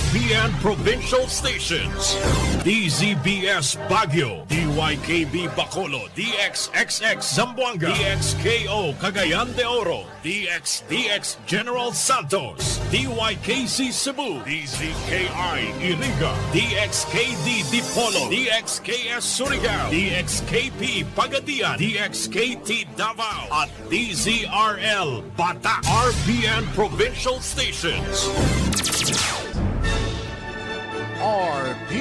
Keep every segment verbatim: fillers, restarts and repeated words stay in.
B N Provincial Stations, D Z B S Baguio, D Y K B Bacolod, D X X X Zamboanga, D X K O Cagayan de Oro, D X D X General Santos, D Y K C Cebu, D Z K I Iriga, D X K D Dipolog, D X K S Surigao, D X K P Pagadian, D X K T Davao, at D Z R L Bata, R B N Provincial Stations. R P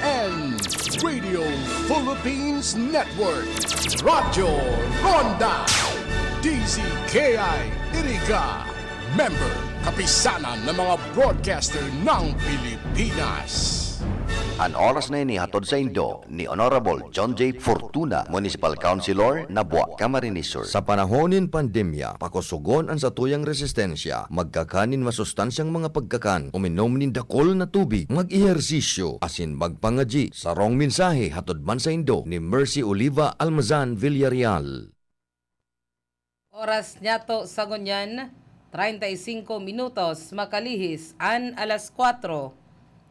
N, Radio Philippines Network, Radyo Ronda, D Z K I Iriga, member, Kapisanan ng mga Broadcaster ng Pilipinas. An oras na ini hatod saindo ni Honorable John J Fortuna, Municipal Councilor, Nabua, Camarines Sur. Sa panahon nin pandemya, pakosogon an satuyang resistensya, magkakan nin masustansyang mga pagkakan, uminom nin dakul na tubig, mag-ehersisyo, asin magpangadyi. Sarong mensahe hatod man saindo ni Mercy Oliva Almazan Villarreal. Oras niyato sa ngunyan, treinta y cinco minutos, makalihis an alas kwatro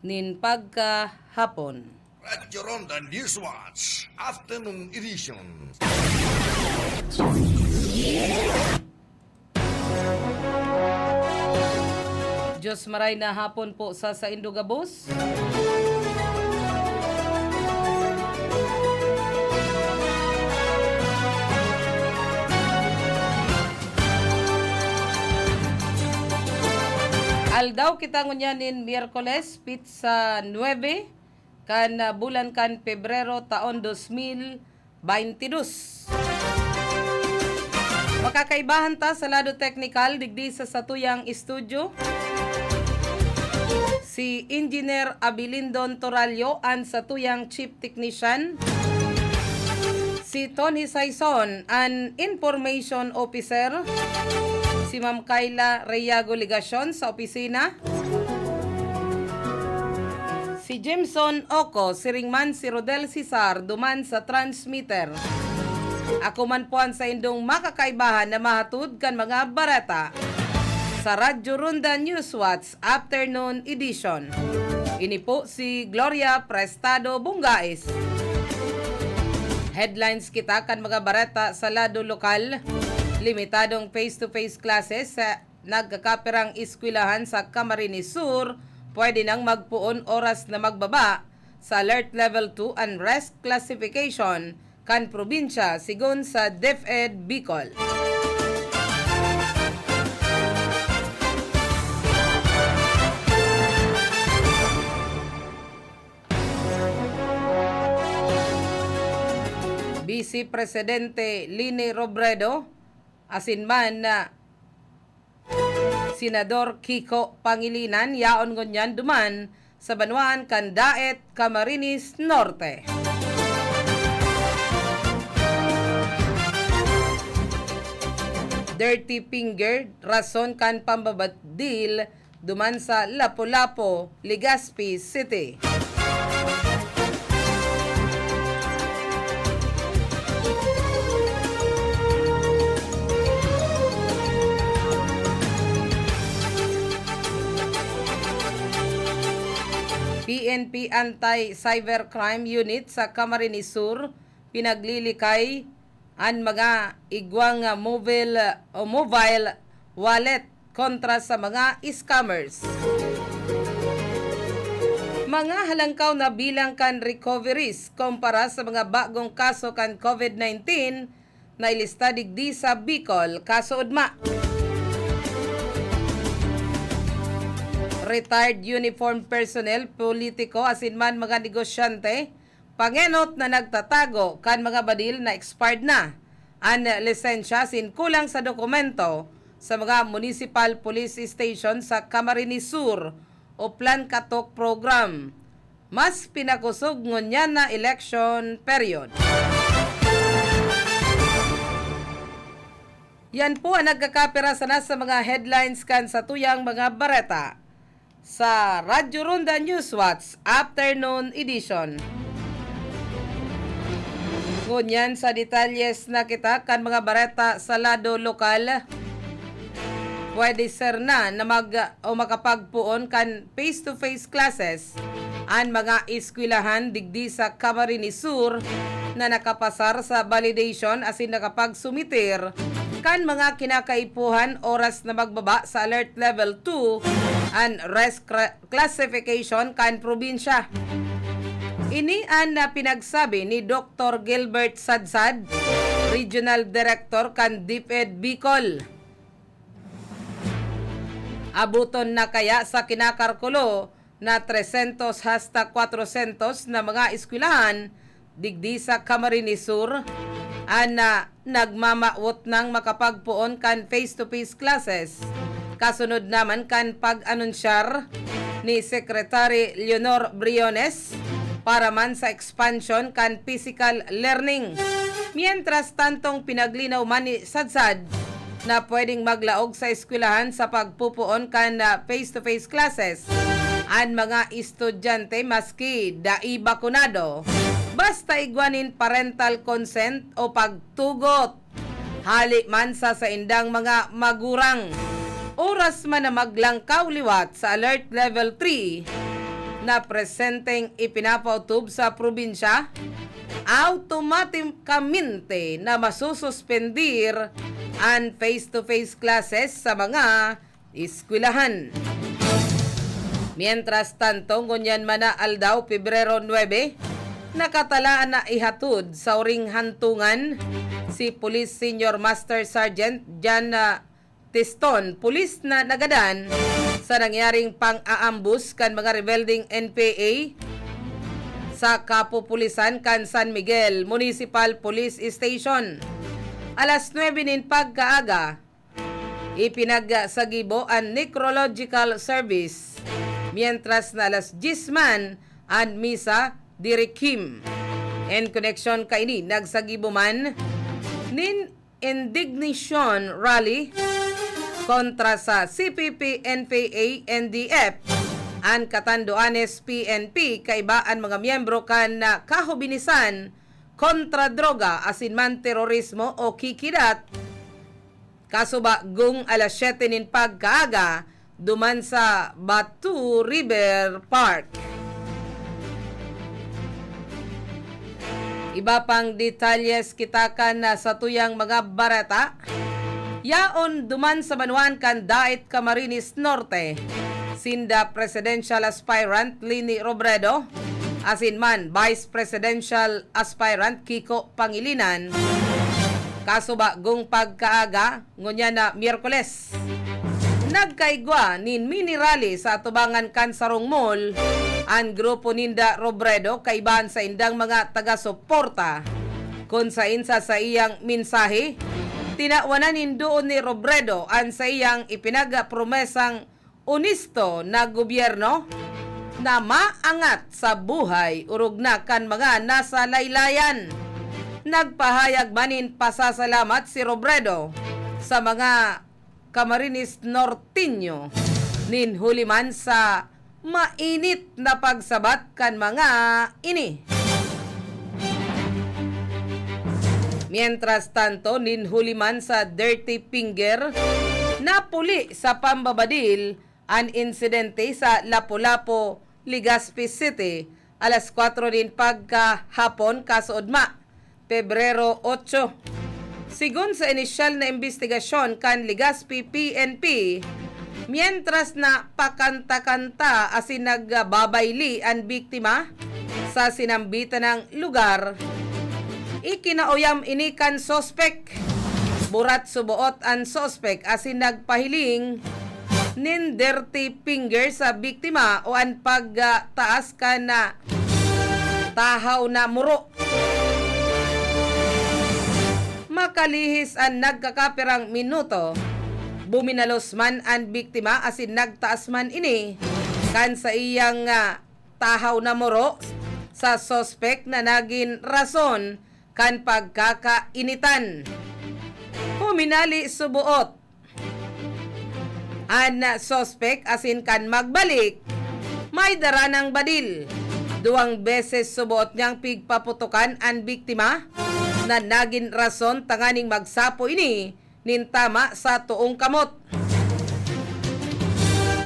nin pagkahapon. Radyo Ronda Newswatch, Afternoon Edition. Diyos maray na hapon po sa saindo gabos. Aldaw kita ngunyan nin Miyerkules, petsa nuebe kan, ah, bulan kan Pebrero, taon dos mil baynte dos. Makakaibahan ta sa lado teknikal digdi sa satuyang estudyo, si Engineer Abilindon Torallo an satuyang Chief Technician, si Tony Saison an Information Officer, si Ma'am Kayla Reyago Legacion sa opisina, si Jameson Oco, siring man si Rodel Cesar duman sa transmitter. Ako man po an saindong makakaibahan na mahatod kan mga bareta sa Radyo Ronda Newswatch Afternoon Edition. Ini po si Gloria Prestado Bungais. Headlines kita kan mga bareta sa lado lokal. Limitadong face-to-face classes sa nagkakapirang eskwelahan sa Camarines Sur pwede nang magpoon oras na magbaba sa Alert Level two and Risk Classification kan probinsya, sigon sa DepEd Bicol. Vice Presidente Leni Robredo, asin man, ah, Senador Kiko Pangilinan yaon ngunyan duman sa banwaan kan Daet, Camarines Norte. Dirty finger, rason kan pambabadil duman sa Lapu-Lapu, Legazpi City. P N P Anti-Cybercrime Unit sa Camarines Sur pinaglilikay an mga igwang mobile o mobile wallet kontra sa mga scammers. Mga halangkaw na bilang kan recoveries kumpara sa mga bagong kaso kan COVID nineteen na ilista digdi sa Bicol, kasuodma. Retired uniform personnel, politiko, asin man mga negosyante, pangenot na nagtatago kan mga badil na expired na an lisensya asin kulang sa dokumento sa mga municipal police station sa Camarines Sur o Plan Katok Program. Mas pinakosog ngunyan na election period. Yan po ang nagkakapira sana sa mga headlines kan satuyang mga bareta sa Radyo Ronda Newswatch Afternoon Edition. Ngunyan sa detalyes na kita kan mga bareta sa lado lokal. pwede ser na na mag, o makapagpoon kan face-to-face classes an mga eskwelahan digdi sa Camarines Sur na nakapasar sa validation asin nakapagsumiter kan mga kinakaipuhan oras na magbaba sa Alert Level two an risk cra-, classification kan probinsya. Ini an, ah, pinagsabi ni Doktor Gilbert Sadsad, Regional Director kan DepEd Bicol. Abuton na kaya sa kinakalkulo na trescientos hasta cuatrocientos na mga eskwelahan digdi sa Camarines Sur an, ah, nagmamawot nang makapagpoon kan face-to-face classes, kasunod naman kan pag-anunsyar ni Secretary Leonor Briones para man sa expansion kan physical learning. Mientras tantong, pinaglinaw man ni Sadsad na pwedeng maglaog sa eskwelahan sa pagpupoon kan, ah, face-to-face classes an mga estudyante maski dai bakunado, basta igwa nin parental consent o pagtugot hale man sa saindang mga magurang. Oras man na maglangkaw liwat sa Alert Level three na presenteng ipinapautob sa probinsya, automatikamente na masususpendir an face-to-face classes sa mga eskwelahan. Mientras tanto, ngunyan man na aldaw, Pebrero nuebe, nakatalaan na ihatod sa uring hantungan si Police Senior Master Sergeant Jan, ah, Tiston, pulis na nagadan sa nangyaring pang-aambus kan mga rebeldeng N P A sa kapupulisan kan San Miguel Municipal Police Station. Alas nuebe nin pagkaaga, ipinagsagibo an necrological service, mientras na alas dyes man an misa de requiem. En koneksyon kaini, nagsagibo man nin indignation rally kontra sa C P P, N P A, N D F, an Catanduanes P N P, kaiba an mga miyembro kan, ah, Kahubinisan kontra Droga asin man Terorismo o KIKIDAT, kasuba gong alas siyete nin pagkaaga, duman sa Batu River Park. Iba pang detalyes kita kan, ah, satuyang mga bareta. Yaon duman sa banwaan kan Daet, Camarines Norte, sinda presidential aspirant Leni Robredo asin man vice presidential aspirant Kiko Pangilinan, kasuba gong pagkaaga, ngunyan na Miyerkules. Nagkaigwa nin mini rally sa atubangan kan sarong mall an grupo ninda Robredo kaiba an saindang mga taga-suporta, kun saen sa saiyang mensahe, tinawanan nin duon ni Robredo an saiyang ipinagpromesang onesto na gobyerno na maangat sa buhay orog na kan mga nasa laylayan. Nagpahayag man nin pasasalamat si Robredo sa mga Camarines Norteño nin huli man sa mainit na pagsabat kan mga ini. Mientras tanto, nin huli man sa dirty finger, napuli sa pambabadil an insidente sa Lapu-Lapu, Legazpi City, alas kwatro nin pagkahapon, kasuodma, Pebrero otso. Sigon sa inisyal na imbestigasyon kan Legazpi P N P, mientras na pakanta-kanta asin nagbabayli an biktima sa sinambitan nang lugar, ikinauyam ini kan suspek. Burat suboot an suspek asin nagpahiling nin dirty finger sa biktima o an pagtaas kan, ah, tahaw na muro. Makalihis an nagkakapirang minuto, buminalos man an biktima asin nagtaas man ini kan saiyang, ah, tahaw na muro sa suspek na nagin rason kan pagkakainitan. Huminali suboot an suspek asin kan magbalik, may dara nang badil. Duwang beses suboot niyang pigpaputokan an biktima na nagin rason tanganing magsapo ini nin tama sa toong kamot.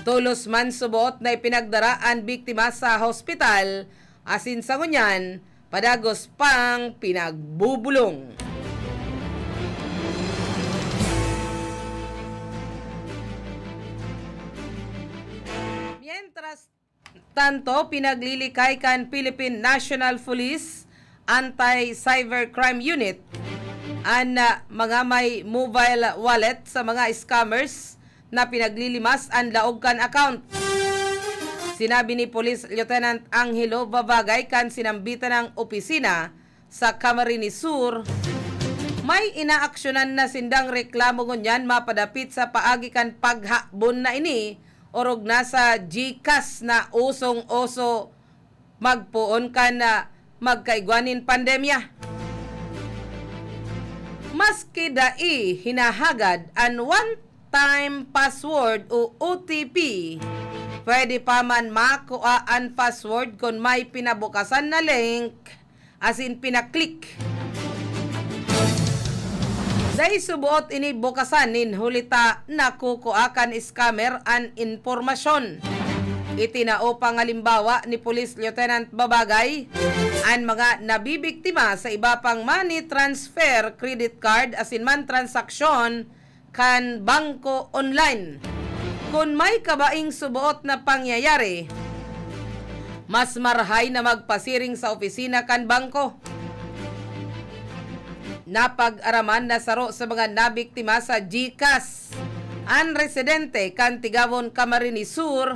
Tolos man suboot na ipinagdara an biktima sa hospital, asin sa ngunyan, padagos pang pinagbubulong. Mientras tanto, pinaglilikay kan Philippine National Police Anti-Cybercrime Unit an, ah, mga may mobile wallet sa mga scammers na pinaglilimas an laog kan account. Sinabi ni Police Lieutenant Angelo Babagay kan sinambitan ng opisina sa Camarines Sur, may inaaksyonan na sindang reklamo ngunyan mapadapit sa paagi kan paghabon na ini, orog na sa GCash na usong-uso magpoon kan, ah, magkaigwa nin pandemya. Maski dai hinahagad an one-time password o O T P, pwede pa man makua an password kun may pinabukasan na link asin pinaklik. Dai suboot ini bukasan nin huli ta nakukua kan scammer an impormasyon. Itinao pangalimbawa ni Police Lieutenant Babagay an mga nabibiktima sa iba pang money transfer, credit card asin man transaksyon kan bangko online. Kun may kabaing suboot na pangyayari, mas marahay na magpasiring sa opisina kan bangko. Napag-araman na saro sa mga nabiktima sa GCash an residente kan Tigawon, Camarines Sur,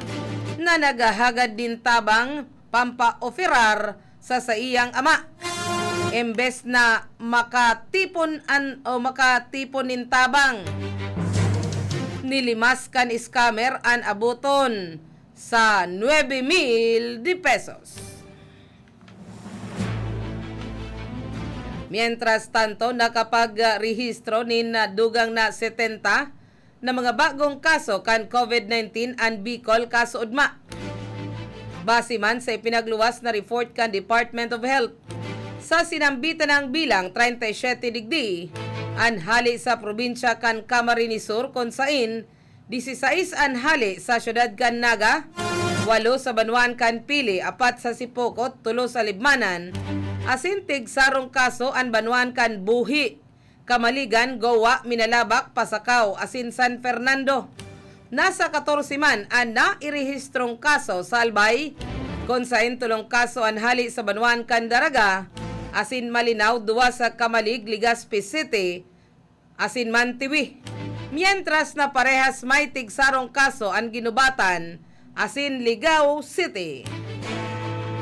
na naghahagad nin tabang pampaoperar sa saiyang ama. Embes na makatipon an, o makatipon nin tabang, nilimas kan scammer an aboton sa nuebe mil de pesos. Mientras tanto, nakapagrehistro nin dugang na setenta na mga bagong kaso kan COVID nineteen an Bicol kasuodma. Base man sa ipinagluwas na report kan Department of Health, sa sinambitan ng bilang, treinta y siete digdi an hali sa probinsya kan Camarines Sur, kun sain disisais an hali sa syudad kan Naga, walo sa banwaan kan Pili, apat sa Sipocot, tulo sa Libmanan, asin tigsarong kaso an banwaan kan Buhi, Camaligan, Goa, Minalabac, Pasacao, asin San Fernando. Nasa katorse man an nairehistrong kaso sa Albay, kun sain tolong kaso an hali sa banwaan kan Daraga, asin Malinao, duwa sa Camalig, Legazpi City, asin Mantiwi. Mientras na parehas may tigsarong kaso an Guinobatan asin Ligao City.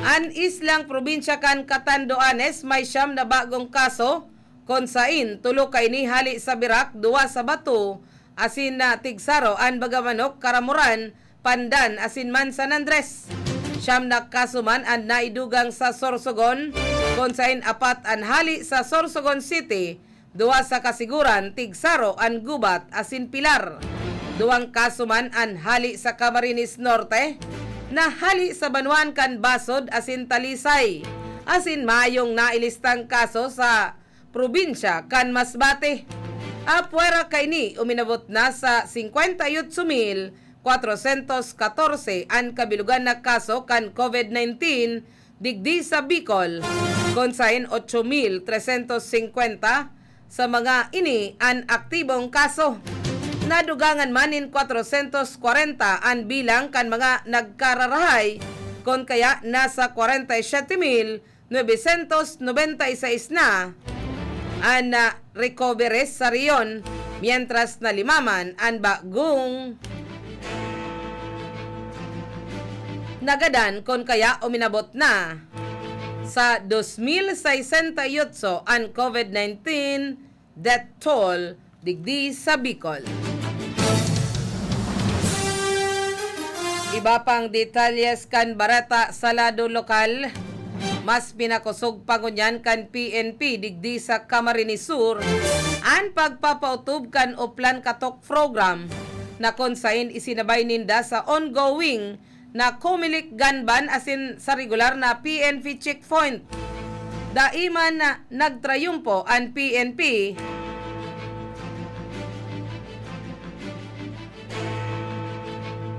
An islang probinsya kan Catanduanes may siyam na bagong kaso, kun sain tolo kaini hali sa Virac, duwa sa Bato, asin na tigsaro an Bagamanok, Caramoran, Pandan asin man San Andres. Siyam na kaso man an naidugang sa Sorsogon, kun sain apat an hali sa Sorsogon City, duwa sa Casiguran, tigsaro an Gubat asin Pilar. Duwang kaso man an hali sa Camarines Norte, na hali sa banwaan kan Basod asin Talisay, asin mayong nailistang kaso sa probinsya kan Masbate. Apwera kaini, uminabot na sa singkwenta y otso mil kwatrosyentos katorse an kabilogan na kaso kan COVID nineteen digdi sa Bicol, kun sain otso mil tresyentos singkwenta sa mga ini an aktibong kaso. Nadugangan man nin kwatrosyentos kwarenta an bilang kan mga nagkararahay, kun kaya nasa kwarenta y siyete mil novecientos nobenta y seis na an, ah, recoveries sa rehiyon, mientras na lima man an bagong nagadan, kun kaya uminabot na sa dos mil sesenta y otso an COVID nineteen death toll digdi sa Bicol. Iba pang detalyes kan bareta sa lado lokal, mas pinakosog pa ngunyan kan P N P digdi sa Camarines Sur an pagpapautob kan Oplan Katok Program, na kun sain isinabay ninda sa ongoing na Comelec gun ban asin sa regular na P N P checkpoint. Dai man na nagtrayumpo an P N P.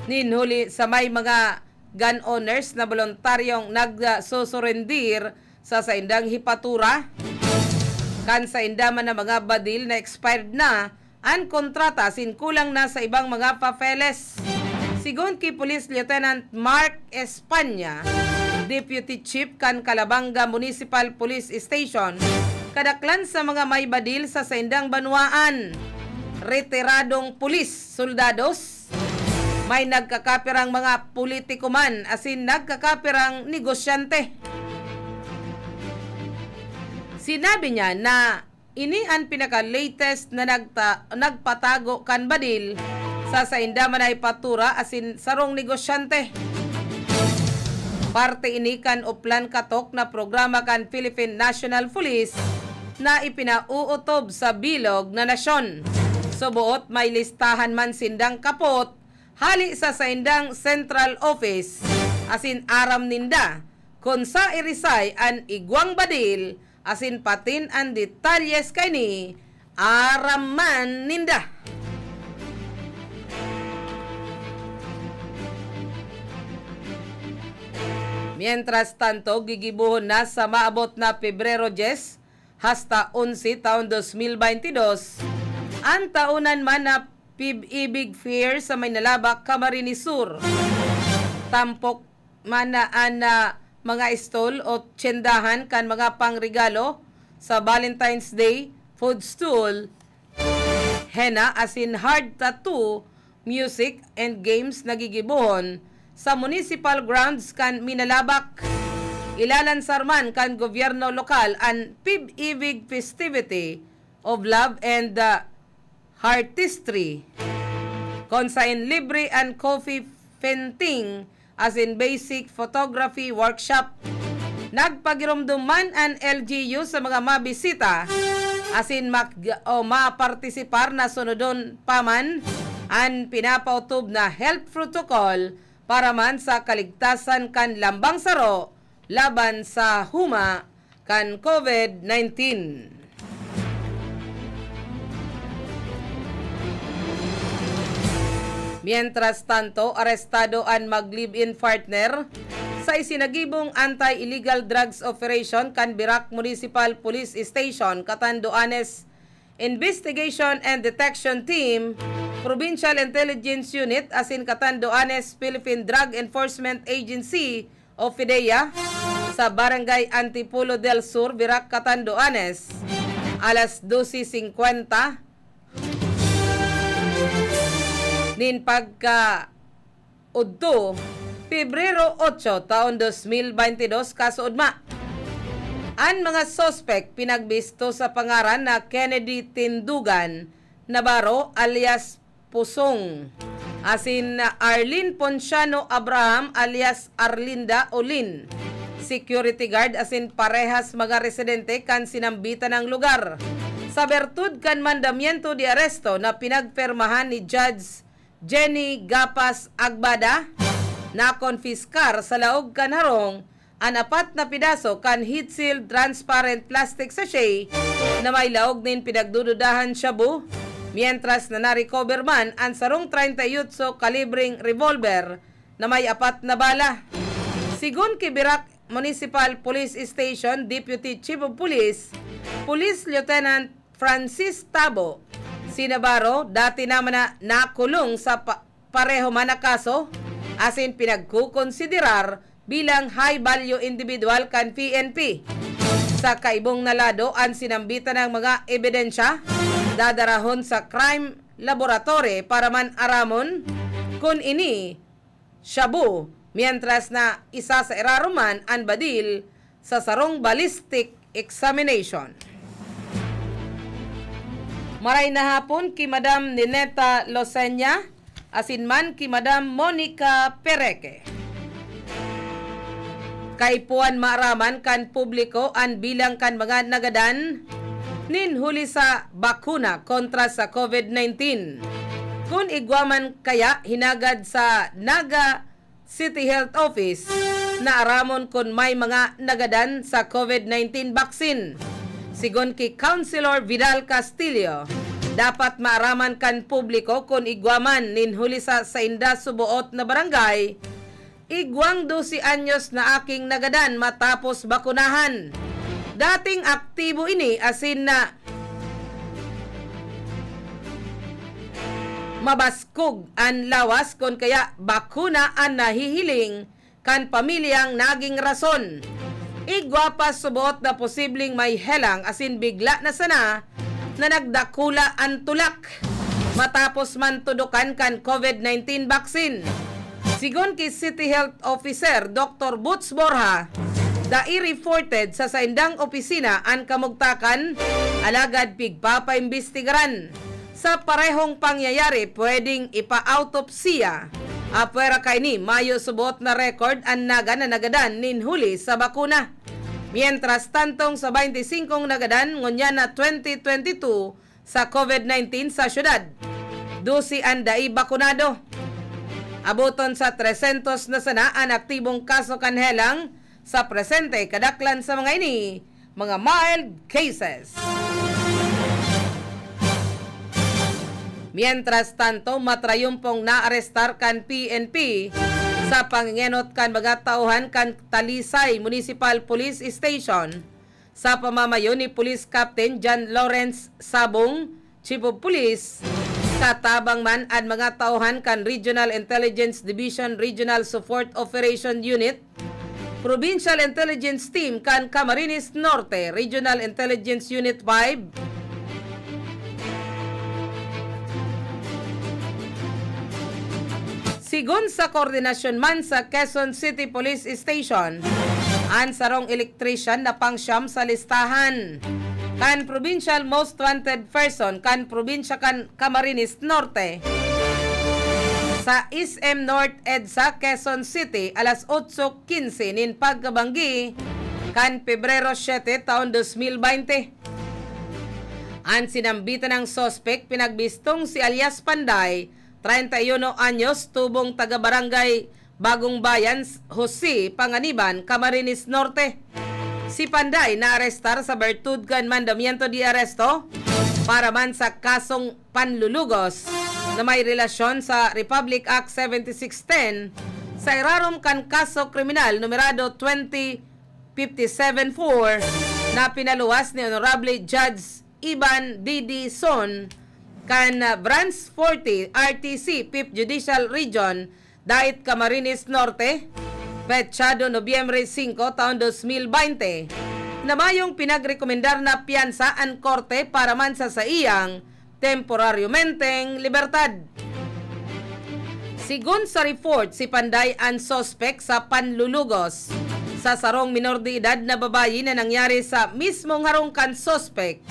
nin huli sa may mga gun owners na boluntaryong nagsusurendir sa saindang hipatura kan sainda man na mga badil na expired na an kontrata asin kulang na sa ibang mga papeles. Sigon ki Police Lieutenant Mark España, Deputy Chief kan Calabanga Municipal Police Station, kadaklan sa mga may badil sa saindang banwaan, retiradong pulis, soldados, may nagkakapirang mga politiko man asin nagkakapirang negosyante. Sinabi niya na ini an pinaka-latest na nagta-, nagpatago kan badil sa sainda man na hipatura asin sarong negosyante. Parte ini kan Oplan Katok na programa kan Philippine National Police na ipinauutob sa bilog na nasyon. Suboot may listahan man sindang kapot hali sa saindang central office, asin aram ninda kun sa irisay an igwang badil, asin patin an detalyes kaini aram man ninda. Mientras tanto, gigibohon na sa maabot na Pebrero dyes hasta onse taon dos mil baynte dos, an taonan man na Pib-Ibig Fair sa Maynalabak, Camarines Sur. Tampok man na an, ah, mga stall o tyendahan kan mga pangregalo sa Valentine's Day, food stall, henna asin hard tattoo, music and games na gigibohon sa municipal grounds kan Maynalabak. Ilalansar man kan gobyerno lokal an Pib-Ibig Festivity of Love and, ah, Artistry, kun saen libre an coffee painting asin basic photography workshop. Nagpagiromdom man an L G U sa mga mabisita asin mag-, o mapartisipar na sunodon pa man an pinapautob na health protocol para man sa kaligtasan kan lambang saro laban sa huma kan COVID nineteen. Mientras tanto, arestado an mag-live-in partner sa isinagibong anti-illegal drugs operation kan Virac Municipal Police Station, Catanduanes Investigation and Detection Team, Provincial Intelligence Unit asin Catanduanes Philippine Drug Enforcement Agency o PDEA, sa Barangay Antipolo del Sur, Virac, Catanduanes, alas dose singkwenta nin pagka udto, Pebrero otso, taon dos mil baynte dos, kasuodma. An mga suspek pinagbisto sa pangaran na Kennedy Tindugan Navarro alias Pusong, asin Arlene Ponciano Abraham alias Arlinda o Lin, security guard asin parehas mga residente kan sinambitan nang lugar. Sa bertud kan mandamiento de aresto na pinagpirmahan ni Judge Jenny Gapas Agbada, nakonpiskar sa laog kan harong an apat na pidaso kan heat-sealed transparent plastic sachet na may laog nin pinagdududahan shabu, mientras na na-recover man an sarong treinta y ocho kalibreng revolver na may apat na bala. Sigon ki Virac Municipal Police Station Deputy Chief of Police, Police Lieutenant Francis Tabo, si Navarro, dati naman na nakulong sa pa-, pareho man na kaso, asin pinagkukonsiderar bilang high value individual kan P N P. Sa kaibong na lado, an sinambitan nang mga ebidensya dadarahon sa crime laboratory para man aramon kun ini shabu, mientras na isa sa irarom man an badil sa sarong ballistic examination. Maray na hapon ki Madam Nineta Losenya asin man ki Madam Monica Pereque. Kaipuhan maaraman kan publiko an bilang kan mga nagadan nin huli sa bakuna kontra sa COVID nineteen. Kun igwa man kaya hinagad sa Naga City Health Office, naaramon kun may mga nagadan sa COVID nineteen vaccine. Sigon ki Councilor Vidal Castillo, Dapat maaraman kan publiko kun igwa man nin huli sa sainda suboot na barangay, igwang dose anyos na aking nagadan matapos bakunahan. Dating aktibo ini asin na mabaskog an lawas kun kaya bakuna an nahihiling kan pamilyang naging rason. Igwa pa suboot na posibleng may helang asin bigla na sana na nagdakula an tulak matapos man tudokan kan COVID nineteen vaccine. Sigon ki City Health Officer Doktor Boots Borja, dai reported sa saindang opisina an kamugtakan, alagad pigpapaimbestigaran. Sa parehong pangyayari, pwedeng ipa-autopsiya. Apwera kaini, mayo suboot na record an naga na nagadan nin huli sa bakuna. Mientras tantong sa twenty-five nagadan, ngunyan na twenty twenty-two sa COVID nineteen sa syudad. Dose an dai bakunado. Aboton sa trescientos na sana an aktibong kaso kan helang. Sa presente, kadaklan sa mga ini, mga mild cases. Mientras tanto, matrayumpong naarestar kan P N P sa pangengenot kan mga tauhan kan Talisay Municipal Police Station sa pamamayo ni Police Captain John Lawrence Sabong, Chief of Police, katabang man an mga tauhan kan Regional Intelligence Division Regional Support Operation Unit, Provincial Intelligence Team kan Camarines Norte, Regional Intelligence Unit five. Sigon sa koordinasyon man sa Quezon City Police Station, an sarong electrician na pangsyam sa listahan kan Provincial Most Wanted Person kan probinsya kan Camarines Norte. Sa S M North EDSA, Quezon City, alas otso quince nin pagkabanggi kan Pebrero siete taon dos mil baynte. An sinambitan nang suspek pinagbistong si alias Panday, treinta y uno anyos, tubong taga Barangay Bagong Bayan, Jose Panganiban, Camarines Norte. Si Panday naarestar sa bertud kan mandamiento de aresto para man sa kasong panlulugos na may relasyon sa Republic Act seventy-six ten sa irarom kan kaso kriminal numerado twenty fifty-seven four na pinaluwas ni Honorable Judge Ivan Didison kan, ah, Branch forty R T C, Fifth Judicial Region, Dait, Camarines Norte, petsyado Nobyembre singko, taon dos mil baynte, na mayong pinagrekomendar na piyansa an korte para man sa saiyang temporaryomenteng libertad. Sigon sa report, si Panday an suspek sa panlulugos sa sarong minor de edad na babayi na nangyari sa mismong harong kan suspek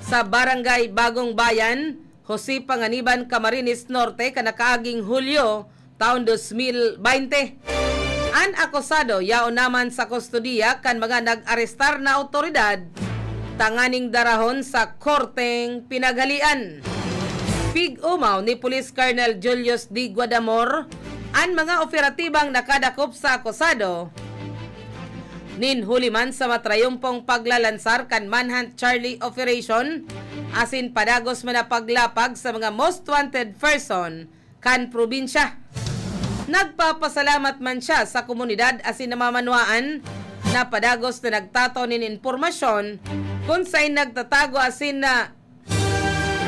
sa Barangay Bagong Bayan, Jose Panganiban, Camarines Norte, kan nakaaging Hulyo, taon dos mil baynte. An akusado yaon naman sa kustodiya kan mga nag-arestar na awtoridad tanganing darahon sa korteng pinaghalian. Pig-omaw ni Police Colonel Julius D. Guadamor an mga operatibang nakadakop sa akusado. Nin huli man sa matrayumpong paglalansar kan Manhunt Charlie Operation asin padagos man na paglapag sa mga most wanted person kan probinsya. Nagpapasalamat man siya sa komunidad asin namamanwaan na padagos na nagtatao nin impormasyon kun saen nagtatago asin na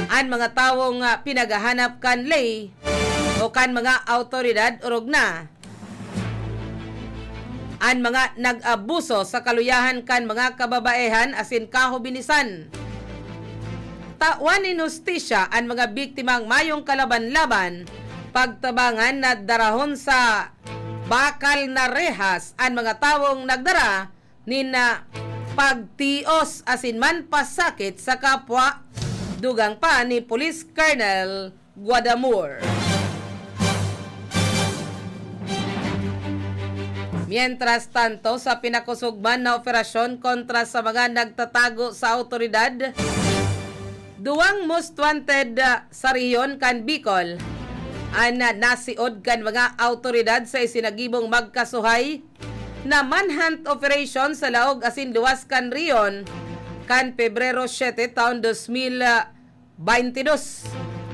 an mga tawong, ah, pinaghahanap kan ley o kan mga awtoridad orog na an mga nag-abuso sa kaluyahan kan mga kababaehan asin kahobinisan. Tawan nin hustisya an mga biktimang mayong kalaban-laban, pagtabangan na darahon sa bakal na rehas an mga tawong nagdara nin, ah, pagtios asin manpasakit sa kapwa, dugang pa ni Police Colonel Guadamor. Mientras tanto, sa pinakosog man na operasyon kontra sa mga nagtatago sa awtoridad, duwang most wanted, ah, sa rehiyon kan Bicol an, ah, nasiod kan mga awtoridad sa isinagibong magkasuhay na manhunt operation sa laog asin luwas kan rehiyon kan Pebrero siete taon dos mil, ah, baynte dos.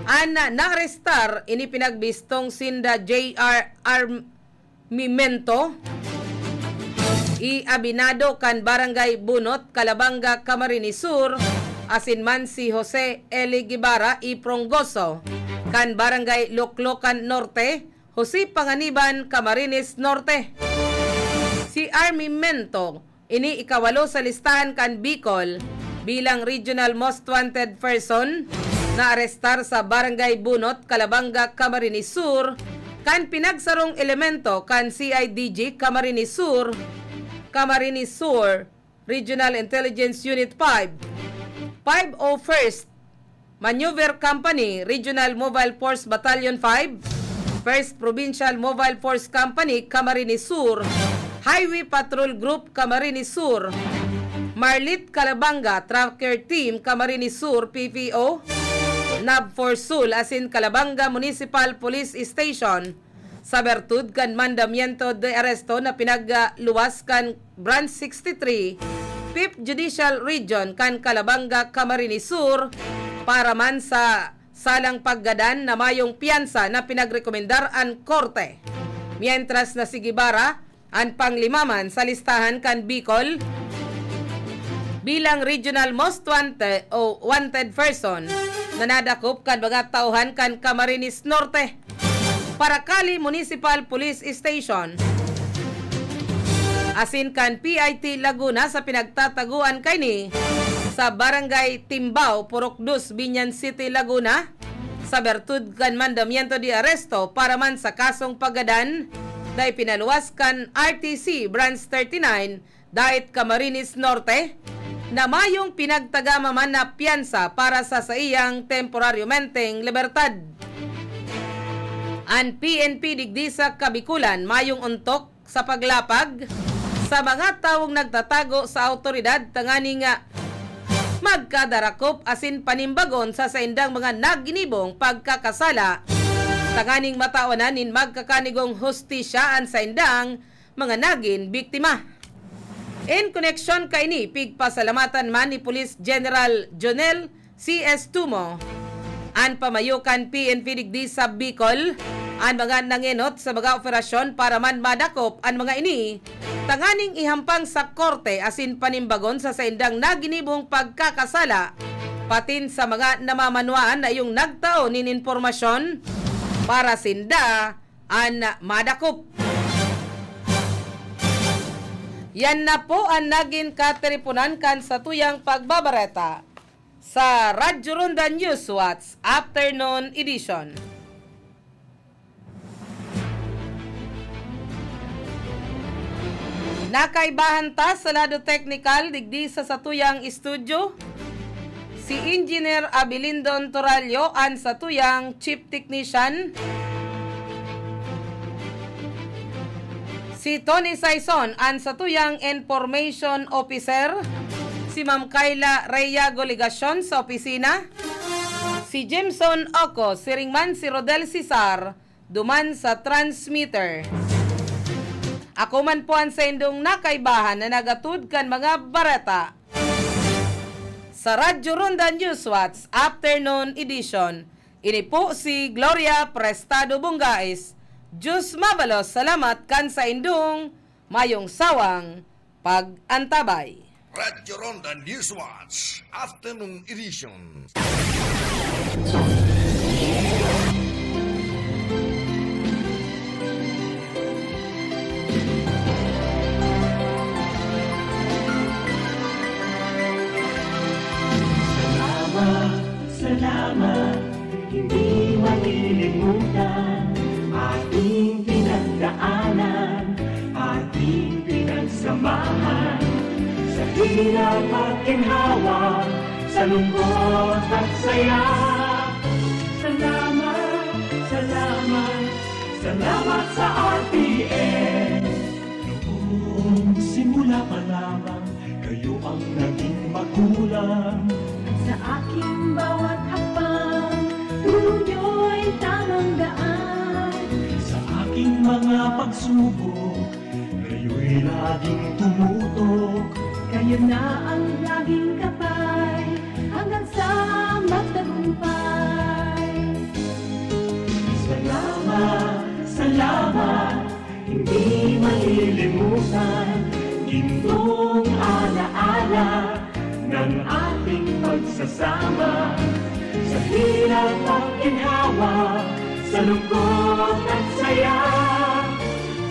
An naarestar ini pinagbistong sinda J R Armimento y Abinado kan Barangay Bunot, Calabanga, Camarines Sur, asin man si Jose Eli Guevara y Prongoso kan Barangay Loklokan Norte, Jose Panganiban, Camarines Norte. Si Armimento, ini ikawalo sa listahan kan Bicol bilang Regional Most Wanted Person, naarestar sa Barangay Bunot, Calabanga, Camarines Sur, kan pinagsarong elemento kan C I D G Camarines Sur, Camarines Sur, Regional Intelligence Unit five, five oh first Maneuver Company, Regional Mobile Force Battalion five, First Provincial Mobile Force Company, Camarines Sur, Highway Patrol Group, Camarines Sur, Marlit Calabanga Tracker Team, Camarines Sur, P P O, NAV four Sul, asin Calabanga Municipal Police Station, sa bertud kan mandamiento de aresto na pinagluwas kan Branch sixty-three, Fifth Judicial Region kan Calabanga, Camarines Sur, para man sa salang paggadan na mayong piyansa na pinagrekomendar an korte. Mientras na si Guevara, an panglima man sa listahan kan Bicol bilang Regional Most Wanted o Wanted Person na nadakop kan mga tauhan kan Camarines Norte, Paracali Municipal Police Station, asin kan P I T Laguna sa pinagtataguan kaini sa Barangay Timbao, Purok Dos, Biñan City, Laguna, sa bertud kan mandamiento de aresto para man sa kasong paggadan na ipinaluwas kan R T C Branch thirty-nine, Dait Camarines Norte, na mayong pinagtagama man na piyansa para sa saiyang temporaryomenteng libertad. An P N P digdi sa Kabikulan mayong ontok sa paglapag sa mga tawong nagtatago sa awtoridad tanganing magkadarakop asin panimbagon sa saindang mga naginibong pagkakasala, tanganing matawanan nin magkakanigong hustisya an saindang mga nagin biktima. In koneksyon kaini, pigpasalamatan man ni Police General Jonel C S Tumo an pamayo kan P N P digdi sa Bicol, an mga nangenot sa mga operasyon para man madakop an mga ini, tanganing ihampang sa korte asin panimbagon sa saindang naginibong pagkakasala, patin sa mga namamanwaan na iyong nagtao nin impormasyon para sinda an madakop. Yan na po an nagin katiriponan kan satuyang pagbabareta sa Radyo Ronda Newswatch Afternoon Edition. Nakaibahan ta sa lado teknikal digdi sa satuyang estudyo, si Engineer Abilindon Torallo an satuyang Chief Technician, si Tony Saison an satuyang Information Officer, si Ma'am Kayla Reyago Legacion sa opisina, si Jimson Oco, siring man si Rodel Cesar, duman sa transmitter. Ako man po an saindong nakaibahan na nagatod kan mga bareta sa Radyo Ronda Newswatch Afternoon Edition. Ini po si Gloria Prestado Bungais. Diyos mabalos salamat kan saindong mayong sawang pag-antabay. Radyo Ronda Newswatch Afternoon Edition. Salamat, salamat, hindi malilimutan ating pinagdaanan, ating pinagsamahan, sa hirap at ginhawa, sa lungkot at saya. Salamat, salamat, salamat sa R T N. Noong simula pa lamang, kayo ang naging magulang. Sa aking bawat hakbang, turo niyo'y tamang daan. Sa aking mga pagsubok, kayo'y laging tumutok. Kayo na ang laging gabay, hanggang sa magtagumpay. Salamat, hindi malilimutan, gintong alaala ng ating pagsasama. Sa hirap at ginhawa, sa lungkot at saya.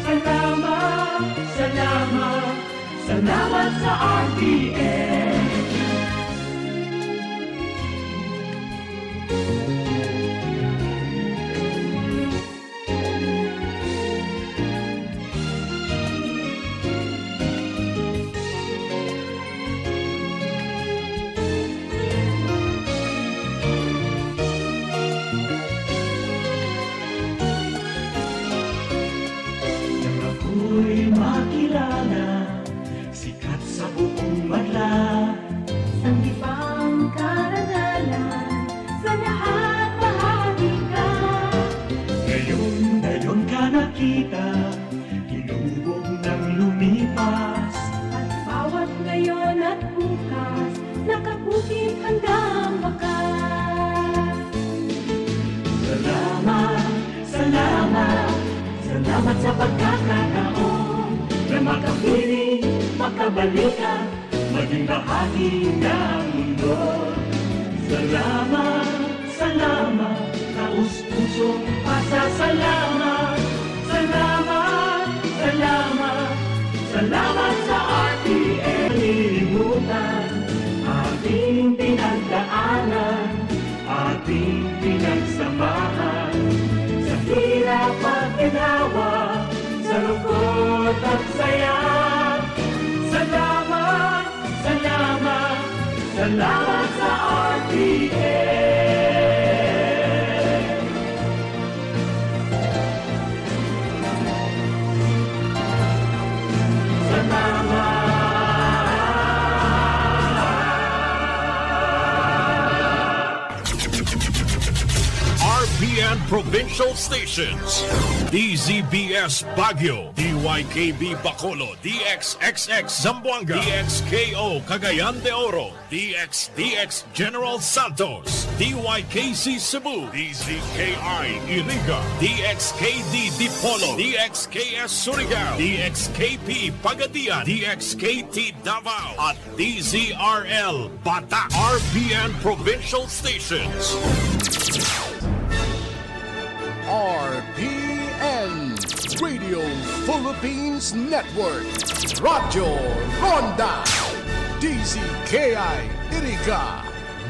Salamat, salamat, salamat sa R T N. Nang ako'y makilala, sikat sa buong madla. Sanggipang karangalan, sa lahat bahagi ka. Ngayon, ngayon ka nakita, hinubog nang lumipas. At bawat ngayon at bukas, nakabukid hanggang wakas. Salamat, salamat, salamat sa pagkakataon na makapiling, makabalikan, maging bahagi ng mundo. Salamat, salamat, taos pusong pasasalamat. Salamat, salamat, salamat sa R T N. Malilimutan ating pinagdaanan, ating pinagsamahan. Sa hirap at ginhawa, sa lungkot at saya. Salamat, salamat, salamat sa R T N. Salamat. R P N Provincial Stations, D Z B S Baguio, D Y K B Bacolod, D X X X Zamboanga, D X K O Cagayan de Oro, D X D X General Santos, D Y K C Cebu, D Z K I Iriga, D X K D Dipolog, D X K S Surigao, D X K P Pagadian, D X K T Davao, at D Z R L Batac. R P N Provincial Stations. R P N, Radio Philippines Network, Radyo Ronda, D Z K I Iriga,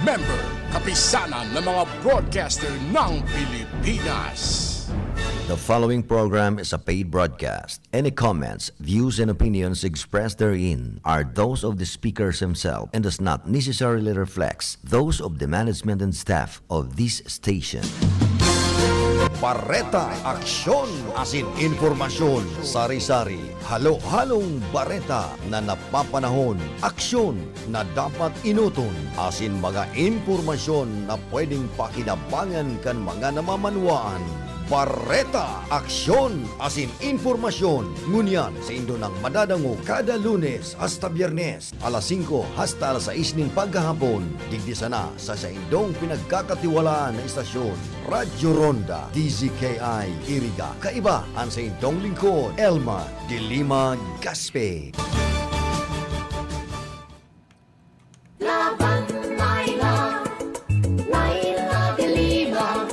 member, Kapisanan ng mga Broadcaster ng Pilipinas. The following program is a paid broadcast. Any comments, views, and opinions expressed therein are those of the speakers himself and does not necessarily reflect those of the management and staff of this station. Bareta, aksyon, asin impormasyon, sari-sari, halo-halong bareta na napapanahon, aksyon na dapat enoton, asin mga impormasyon na pwedeng pakinabangan kan mga namamanwaan. Bareta, aksyon, asin impormasyon. Ngunyan, saindo nang madadangog kada Lunes hasta Biyernes, alas singko hasta alas sais nin paghahapon, digdi sana sa saindong pinagkakatiwalaan na istasyon, Radyo Ronda, D Z K I Iriga. Kaiba an saindong lingkod, Elma de Lima Gaspe. Laban Laila, Laila de Lima.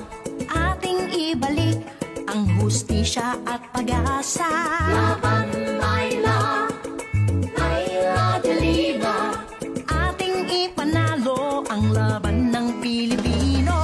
Ating ibalik ang hustisya at pag-asa. Laban Laila, Laila de Lima. Ating ipanalo ang laban ng Pilipino.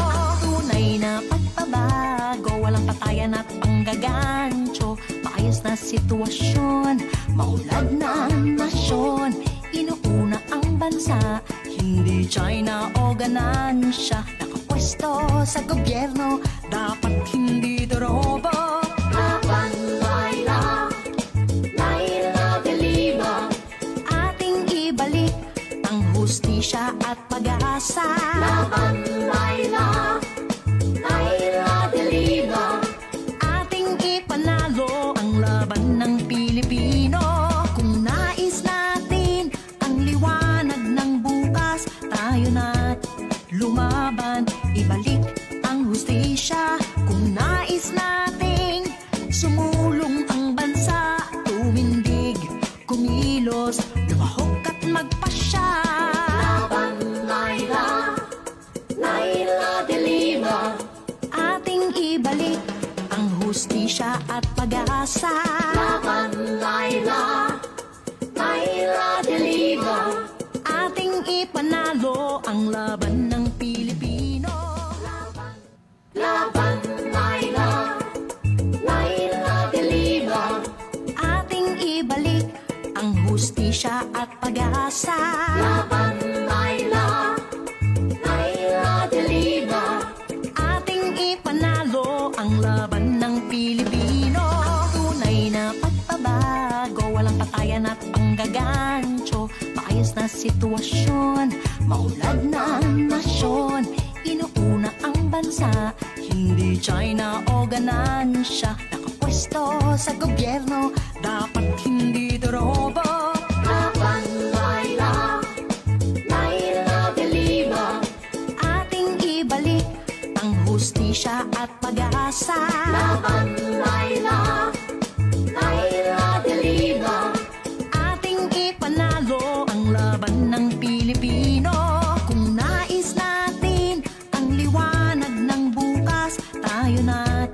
Tunay na pagbabago, walang patayan at panggagancho. Maayos na sitwasyon, maunlad na nasyon. Inuuna ang bansa, hindi China o ganansya. Nakapwesto sa gobyerno, dapat hindi dorobo. Laban Laila, Laila de Lima. Ating ibalik ang hustisya at pag-asa. Laban Laila, Laila de Lima. Ating ipanalo ang laban ng Pilipino. Kung nais natin ang liwanag ng bukas, tayo na't lumaban, ibalik ang hustisya. Kung nais natin Sumulong ang bansa, tumindig, kumilos, lumahok at magpasya. Laban, Laila, Laila de Lima. Ating ibalik ang hustisya at pag-asa. Laban, Laila, Laila de Lima. Ating ipanalo ang laban ng Pilipino. Laban, Laila, Laila de Lima. Ating ibalik ang hustisya at pag-asa. Laban, Laila, Laila de Lima. Ating ipanalo ang laban ng Pilipino. Tunay na pagbabago, walang patayan at panggagancho. Maayos na sitwasyon, maunlad na ang nasyon. Inuuna ang bansa, hindi China o ganansya. Nakapwesto sa gobyerno, dapat hindi dorobo. Laban, Laila, Laila de Lima. Ating ibalik ang hustisya at pag-asa. Laban, Laila, Laila de Lima. Ating ipanalo ang laban ng Pilipino. Kung nais natin ang liwanag ng bukas, tayo na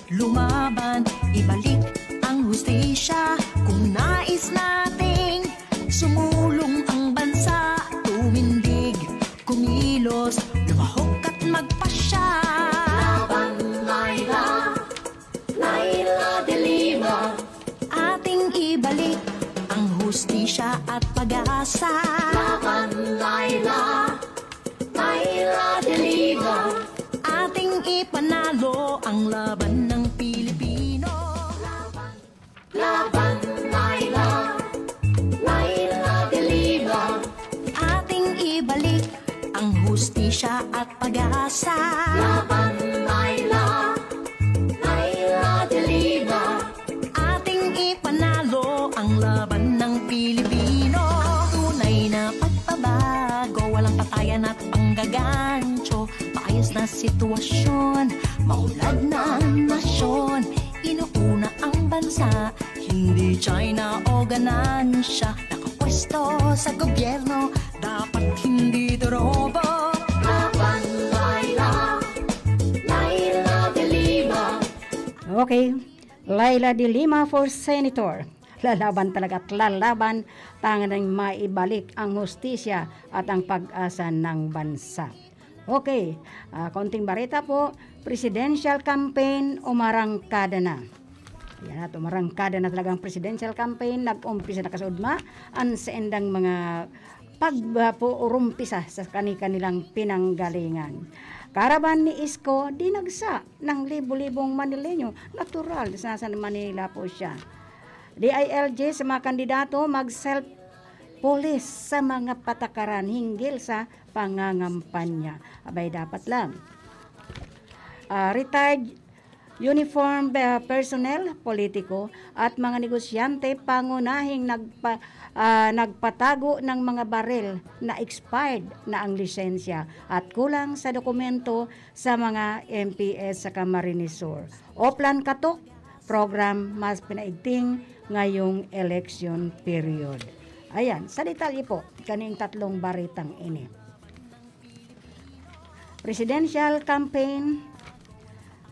lumaban, ibalik ang hustisya. Kung nais nating sumulong ang bansa, tumindig, kumilos, lumahok at magpasya. Laban, Laila, Laila de Lima. Ating ibalik ang hustisya at pag-asa. Laban, Laila, Laila de Lima. Ating ipanalo ang laban ng Pilipino. Laban, Laila, Laila de Lima. Ating ibalik ang hustisya at pag-asa. Laban, Laila, Laila de Lima. Ating ipanalo ang laban ng Pilipino. Tunay na pagbabago, walang patayan at panggagancho. Maayos na sitwasyon, maunlad na ang nasyon. Inuuna ang bansa, hindi China o ganansya. Nakapwesto sa gobyerno, dapat hindi dorobo. Laban, Laila, Laila de Lima. Okay. Laila de Lima for Senator. Lalaban talaga at lalaban tanganing maibalik ang hustisya at ang pag-asa ng bansa. Okay, ah, konting bareta po, presidential campaign umarangkada na. Yan at umarangkada na talaga ang presidential campaign. Nag-umpisa na kasuodma ang saindang mga pagpurumpisa sa kani-kanilang pinanggalingan. Karaban ni Isko, dinagsa ng libo-libong Manileño. Natural, nasa Manila po siya. D I L G sa mga kandidato, mag-self-police sa mga patakaran hinggil sa pangangampanya. Abay, dapat lang. Ah, retired uniform, ah, personnel, politiko, at mga negosyante pangunahing nagpa-, ah, nagpatago ng mga baril na expired na ang lisensya at kulang sa dokumento sa mga M P S sa Camarines Sur. Oplan Katok program mas pinaigting ngayong election period. Ayan, sa detalye po, kaning tatlong baritang ini. Presidential campaign,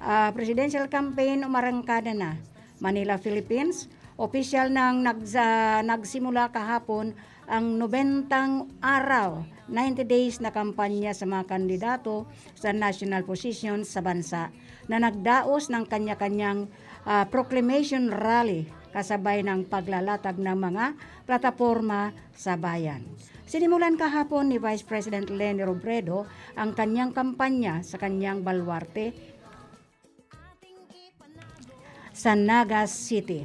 ah, presidential campaign umarangkada na. Manila, Philippines, opisyal nang nagsa-, nagsimula kahapon ang nobentang araw, ninety days na kampanya sa mga kandidato sa national position sa bansa na nagdaos ng kanya-kanyang, ah, proclamation rally kasabay ng paglalatag ng mga plataporma sa bayan. Sinimulan kahapon ni Vice President Leni Robredo ang kanyang kampanya sa kanyang baluarte sa Naga City.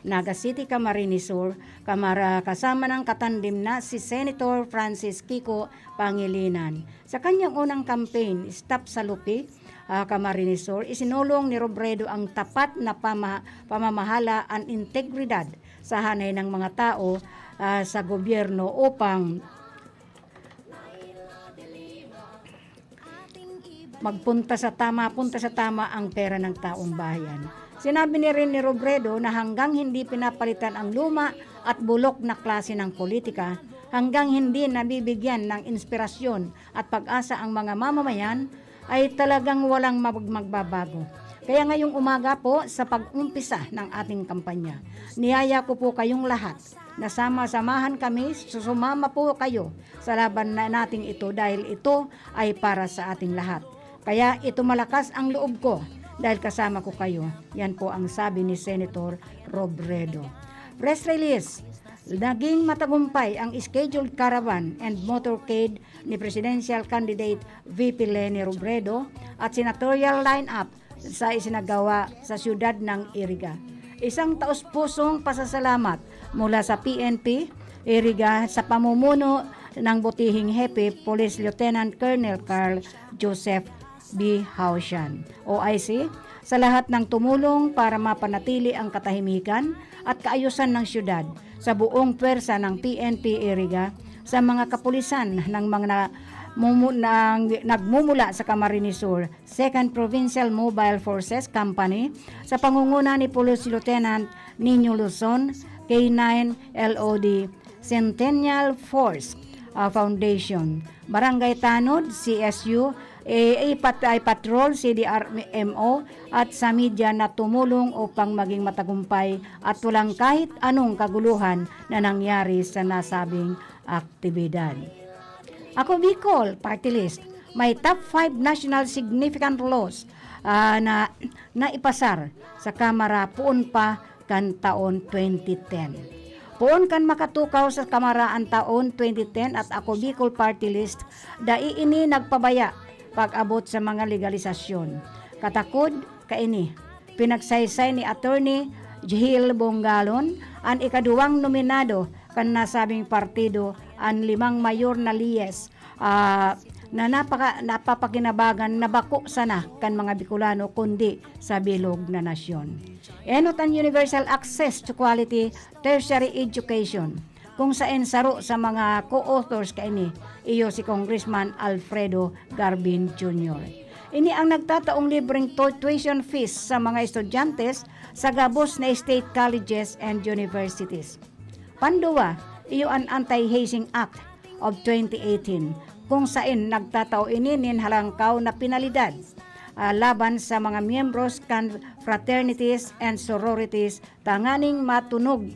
Naga City, Camarines Sur, kamara-, kasama ng katandem na si Senator Francis Kiko Pangilinan. Sa kanyang unang campaign, stop sa Lupi, ah, Camarines Sur, isinulong ni Robredo ang tapat na pama-, pamamahala at integridad sa hanay ng mga tao, ah, sa gobyerno upang Magpunta sa tama, punta sa tama ang pera ng taong bayan. Sinabi ni Rene Robredo na hanggang hindi pinapalitan ang luma at bulok na klase ng politika, hanggang hindi nabibigyan ng inspirasyon at pag-asa ang mga mamamayan, ay talagang walang mag- magbabago. Kaya ngayong umaga po, sa pag-umpisa ng ating kampanya, niyaya ko po kayong lahat na sama-samahan kami, susumama po kayo sa laban na nating ito dahil ito ay para sa ating lahat. Kaya ito malakas ang loob ko dahil kasama ko kayo. Yan po ang sabi ni Senator Robredo. Press release, naging matagumpay ang scheduled caravan and motorcade ni presidential candidate V P Leni Robredo at senatorial lineup sa isinagawa sa siyudad ng Iriga. Isang taos-pusong pasasalamat mula sa P N P Iriga sa pamumuno ng butihing hepe, Police Lieutenant Colonel Carl Joseph B. Hausian, O I C, sa lahat ng tumulong para mapanatili ang katahimikan at kaayusan ng siyudad, sa buong pwersa ng P N P Iriga, sa mga kapulisan ng mga na, mumu, ng, nagmumula sa Camarines Sur, Second Provincial Mobile Forces Company, sa pangunguna ni Police Lieutenant Nino Luzon, K nine L O D, Centennial Force, ah, Foundation, Barangay Tanod, C S U, A A Pat-, ay Patrol, C D R M O, at sa media na tumulong upang maging matagumpay at walang kahit anong kaguluhan na nangyari sa nasabing aktibidad. Ako Bicol, Party List, may top five national significant laws, ah, na naipasar sa Kamara poon pa kan taon twenty ten. Poon kan makatukaw sa Kamara an taon twenty ten at Ako Bicol Party List, dai ini nagpabaya pag-abot sa mga legalisasyon. Katakod kaini, pinagsaysay ni Attorney Jihil Bongalon, an ikaduwang nominado kan nasabing partido, an limang mayor na liyes, ah, na napaka-, napapakinabangan na bako sana kan mga Bicolano kundi sa bilog na nasyon. Enot an universal access to quality tertiary education, kung saen saro sa mga co-authors kaini iyo si Congressman Alfredo Garbin Junior. Ini ang nagtataong libreng tu-, tuition fees sa mga estudyante sa gabos na state colleges and universities. Panduwa, iyo an Anti-Hazing Act of twenty eighteen, kung saen nagtatao ini nin halangkaw na penalidad, ah, laban sa mga miyembros kan fraternities and sororities tanganing matunog,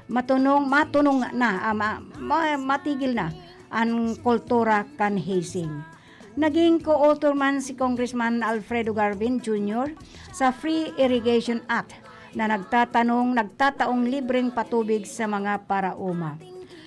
matunong, matunong na, ah, ma-, ma-, matigil na an kultura kan hazing. Naging co-author man si Congressman Alfredo Garbin Junior sa Free Irrigation Act na nagtatanong, nagtataong libreng patubig sa mga paraoma.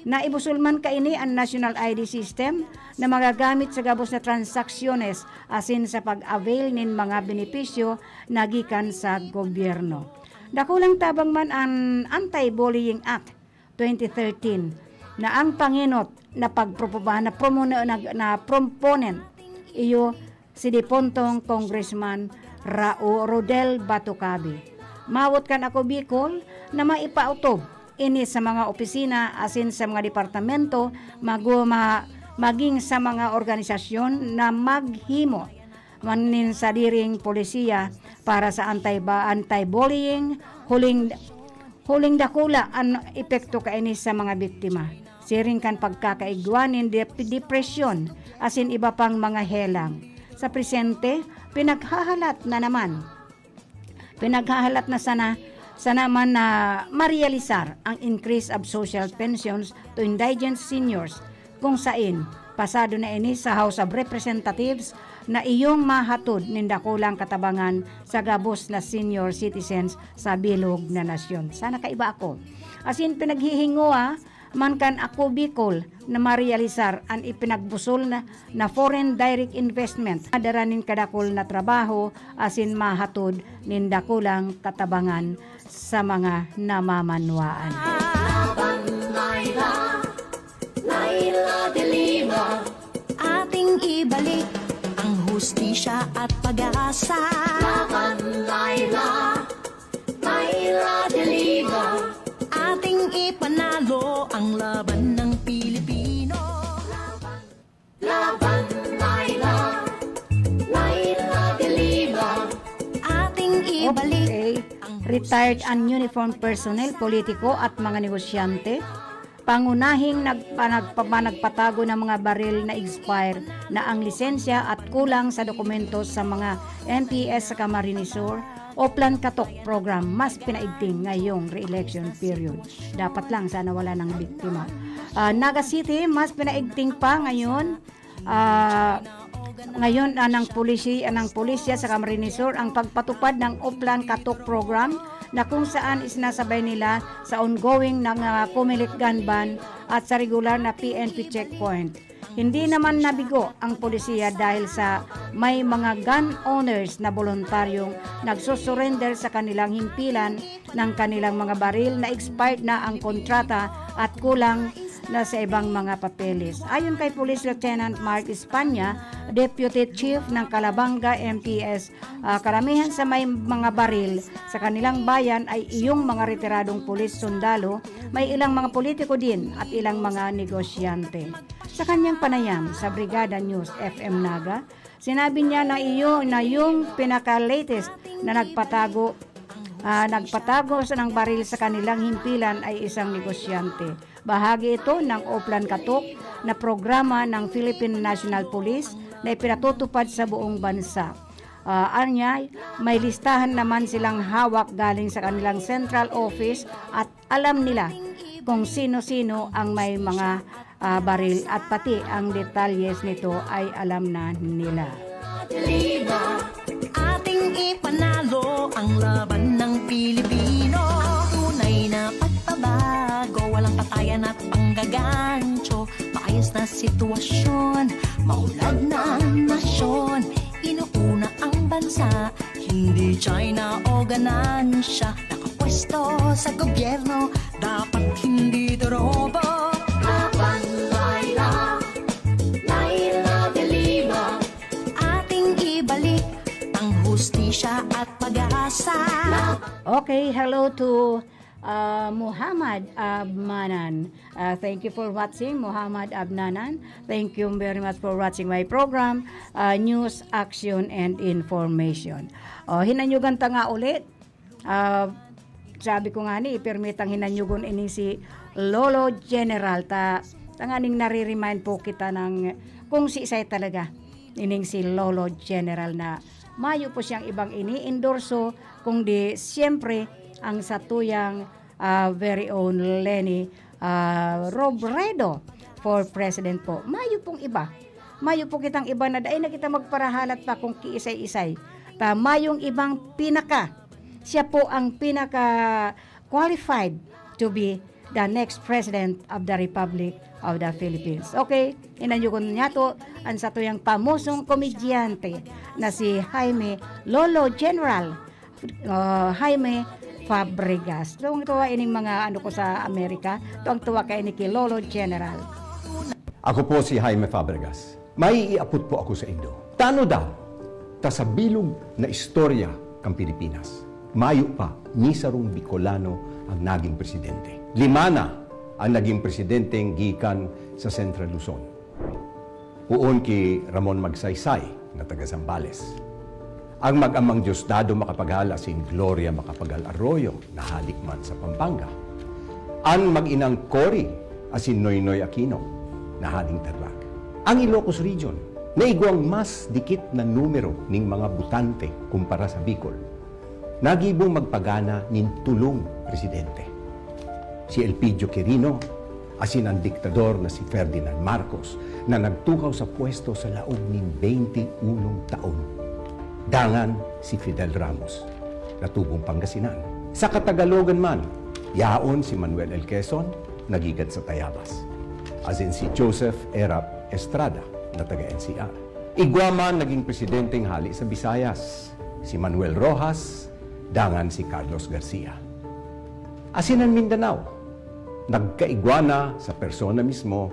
Naibusol man kaini an National I D System na magagamit sa gabos na transaksyones asin sa pag-avail nin mga benepisyo na gikan sa gobyerno. Dakulang tabang man an Anti-Bullying Act twenty thirteen, na ang pangenot na pagpropo-, na promo-, na, na proponent iyo si dipuntong Congressman Rao-, Rodel Batucabe. Mawot kan Ako Bicol na maipautob ini sa mga opisina asin sa mga departamento, magu-, ma-, maging sa mga organisasyon na maghimo man nin sadiring polisiya para sa anti-ba-, anti-bullying, huling, huling dakula an epekto kaini sa mga biktima, siring kan pagkakaigwa nin dep-, depresyon asin iba pang mga helang. Sa presente, pinaghahalat na naman, pinaghahalat na sana, sana man na marealisar ang increase of social pensions to indigent seniors, kung sain pasado na ini sa House of Representatives na iyong mahatod nin dakulang katabangan sa gabos na senior citizens sa bilog na nasyon. Sana kaiba ako. Asin pinaghihingoa man kan Ako Bicol na marealisar an ipinagbusol na, na foreign direct investment, madara nin kadakul na trabaho asin mahatod nin dakulang katabangan sa mga namamanwaan. Laban Laila, Laila de Lima. Ating ibalik ang hustisya at pag-asa. Laban Laila, Laila de Lima. Ating ipanalo ang laban ng Pilipino. Laban Laila, Laila. Okay. Retired and uniformed personnel, politiko at mga negosyante. Pangunahing nagpa-, nagpa-, nagpatago ng mga baril na expire na ang lisensya at kulang sa dokumento sa mga M P S sa Camarines Sur, Oplan Katok Program, mas pinaigting ngayong re-election period. Dapat lang sana wala nang biktima. Ah, Naga City, mas pinaigting pa ngayon. Ah, ngayon, ah, ng polisi-, ng pulisya sa Camarines Sur ang pagpatupad ng Oplan Katok Program na kung saan isinasabay nila sa ongoing ng, ah, Comelec gun ban at sa regular na P N P checkpoint. Hindi naman nabigo ang polisiya dahil sa may mga gun owners na voluntaryong nagsusurrender sa kanilang himpilan ng kanilang mga baril na expired na ang kontrata at kulang na sa ibang mga papeles. Ayon kay Police Lieutenant Mark Espana, Deputy Chief ng Calabanga M P S, ah, karamihan sa may mga baril sa kanilang bayan ay iyong mga retiradong pulis, sundalo, may ilang mga politiko din at ilang mga negosyante. Sa kanyang panayam sa Brigada News F M Naga, sinabi niya na iyo, na yung pinaka-latest na nagpatago, ah, nagpatago sa, ng baril sa kanilang himpilan ay isang negosyante. Bahagi ito ng Oplan Katok na programa ng Philippine National Police na ipinatutupad sa buong bansa. Ah, anya, may listahan naman silang hawak galing sa kanilang central office at alam nila kung sino-sino ang may mga, ah, baril at pati ang detalyes nito ay alam na nila. Ating ipanalo ang laban ng Pilipino. Tunay na pagbabago, walang patayan at panggagancho. Maayos na sitwasyon, maunlad na nasyon. Inuuna ang bansa, hindi China o ganansya. Nakapwesto sa gobyerno, dapat hindi tropa. Laban, Laila, Laila de Lima. Ating ibalik ang hustisya at pag-asa. Okay, hello to uh, Muhammad Abmanan. Uh, thank you for watching, Muhammad Abnanan. Thank you very much for watching my program, uh, News, Action, and Information. Oh, hinanyugan ta nga ulit. Ah, sabi ko nga ni, ipirmitang hinanyugon ining si Lolo General. Ta, tanganing nare-remind po kita ng kung siisay talaga ining si Lolo General na mayo po siyang ibang ini-endorso, kundi siyempre ang satuyang, ah, very own Leni, ah, Robredo for President po. Mayo pong iba. Mayo po kitang iba na dai na kita magparahalat pa kung kiisay-isay. Ta mayong ibang pinaka, siya po ang pinaka qualified to be the next President of the Republic of the Philippines. Okay, inanyugon niya to ang satuyang pamosong komedyante na si Jaime Lolo General, uh, Jaime Fabregas. Tuwang-tuwa ining mga ano ko sa Amerika, tuwang-tuwa kay ni ki Lolo General. Ako po si Jaime Fabregas. May iapot po ako sa indo. Tano daw, ta sa bilog na istorya kan Pilipinas, mayo pa ni sarong Bicolano ang naging presidente. Lima na ang naging presidenteng gikan sa Central Luzon. Poon ki Ramon Magsaysay na taga Zambales. Ang mag-amang Diosdado Macapagal asin Gloria Macapagal Arroyo na hali man sa Pampanga. An mag-inang Cory asin Noynoy Aquino na haling Tarlac. Ang Ilocos Region na igwang mas dikit na numero ning mga botante kumpara sa Bicol, nagibong magpagana nin tulong presidente. Si Elpidio Quirino asin an diktador na si Ferdinand Marcos na nagtukaw sa pwesto sa laog nin beinte unong taon. Dangan si Fidel Ramos na tubong Pangasinan. Sa Katagalogan man, yaon si Manuel L. Quezon na gikan sa Tayabas, asin si Joseph Erap Estrada na taga N C R. Igwa man naging presidenteng hali sa Visayas, si Manuel Roxas, dangan si Carlos Garcia. Asin an Mindanao, nagkaigwa na sa persona mismo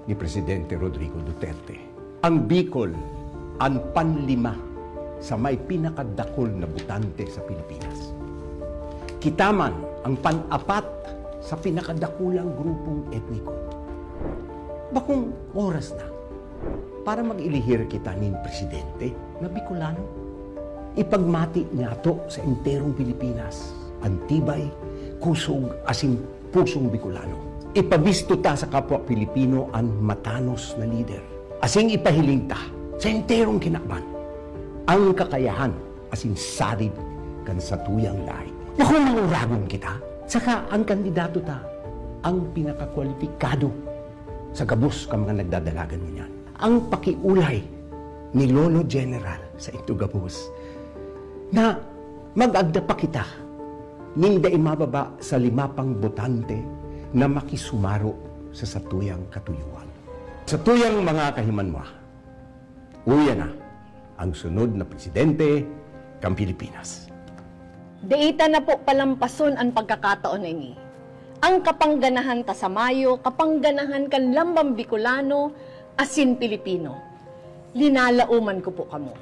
ni Presidente Rodrigo Duterte. Ang Bicol, an panlima sa may pinakadakul na botante sa Pilipinas. Kita man ang pan-apat sa pinakadakulang grupong etniko. Bakong oras na para mag-elihir kita nin presidente na Bicolano? Ipagmati niyato sa enterong Pilipinas an tibay, kusog asin pusong Bicolano. Ipabisto ta sa kapwa Pilipino an matanos na lider. Asin ipahiling ta sa enterong kinaban ang kakayahan asin sarig kan satuyang lahi. Naku, manguragon kita, saka ang kandidato ta ang pinakakwalipikado sa gabos ka mga nagdadalagan ngunyan. Ang pakiolay ni Lolo General sa ito gabos na mag-agda pa kita nin dai mababa sa lima pang botante na makisumaro sa satuyang katuyohan. Satuyang mga kahimanwa, uya na ang sunod na presidente kan Pilipinas. Dai ta na po palampason an pagkakataon na ini. Ang kapangganahan ta sa mayo, kapangganahan kan lambang Bicolano asin Pilipino. Linalaoman ko po kamo.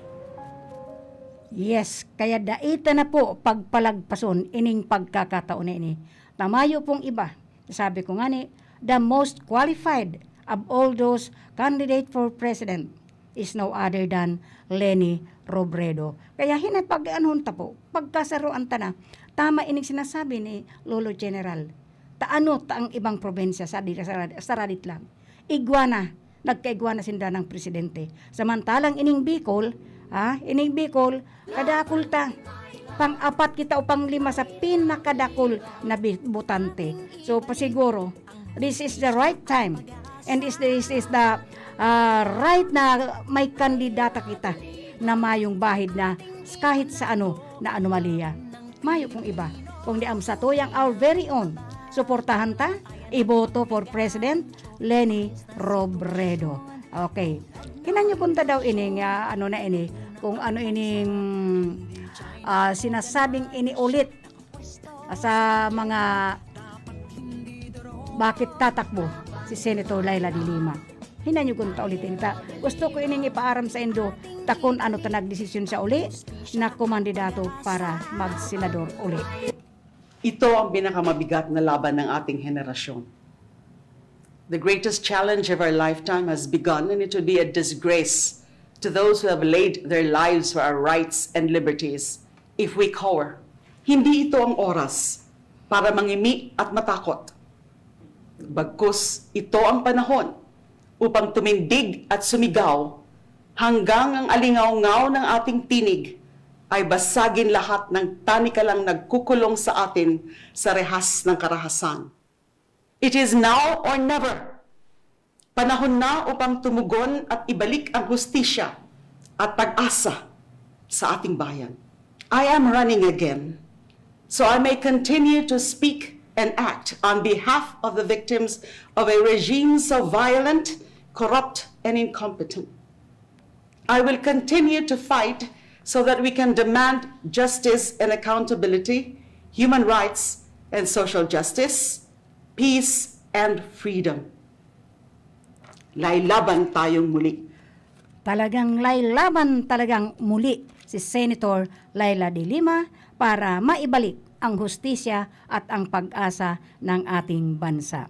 Yes, kaya dai ta na po pagpalagpason ining pagkakataon na ini. Ta mayo pong iba, sabi ko ngani, the most qualified of all those candidate for president is no other than Leni Robredo. Kaya hinapag-anhon ta po, pagkasaroan ta na, tama ining sinasabi ni Lolo General. Ta ano ta ang ibang probinsya sa, sa, sa Radit lang? Igwa na, nagkaigwa na sinda ng presidente. Samantalang ining Bicol, ha, ining Bicol, kadakul ta. Pang-apat kita o pang-lima sa pinakadakul na bi-, botante. So, pasiguro, this is the right time. And this, this is the, ah, right na may kandidata kita na mayong bahid na kahit sa ano na anomalya. Mayo kung iba, kung di ang satuyang our very own. Suportahan ta, iboto for President Leni Robredo. Okay. Kinanyugon ta daw ining, ah, ano na ini, kung ano ining, ah, sinasabing ini ulit sa mga bakit tatakbo si Senator Leila de Lima. Hinanyugon ta ulit ini ta. Gusto ko ining ipaaram sa indo, ta kun ano ta nagdesisyon sa uli na kumandidato para magsenador uli. Ito ang pinakamabigat na laban ng ating henerasyon. The greatest challenge of our lifetime has begun, and it will be a disgrace to those who have laid their lives for our rights and liberties if we cower. Hindi ito ang oras para mangimi at matakot. Bagkus, ito ang panahon upang tumindig at sumigaw hanggang ang alingawngaw ng ating tinig ay basagin lahat ng tanikalang nagkukulong sa atin sa rehas ng karahasan. It is now or never. Panahon na upang tumugon at ibalik ang hustisya at pag-asa sa ating bayan. I am running again, so I may continue to speak and act on behalf of the victims of a regime so violent, corrupt, and incompetent. I will continue to fight so that we can demand justice and accountability, human rights and social justice, peace and freedom. Lalaban tayong muli. Talagang lalaban talagang muli si Senator Leila de Lima para maibalik ang hustisya at ang pag-asa ng ating bansa.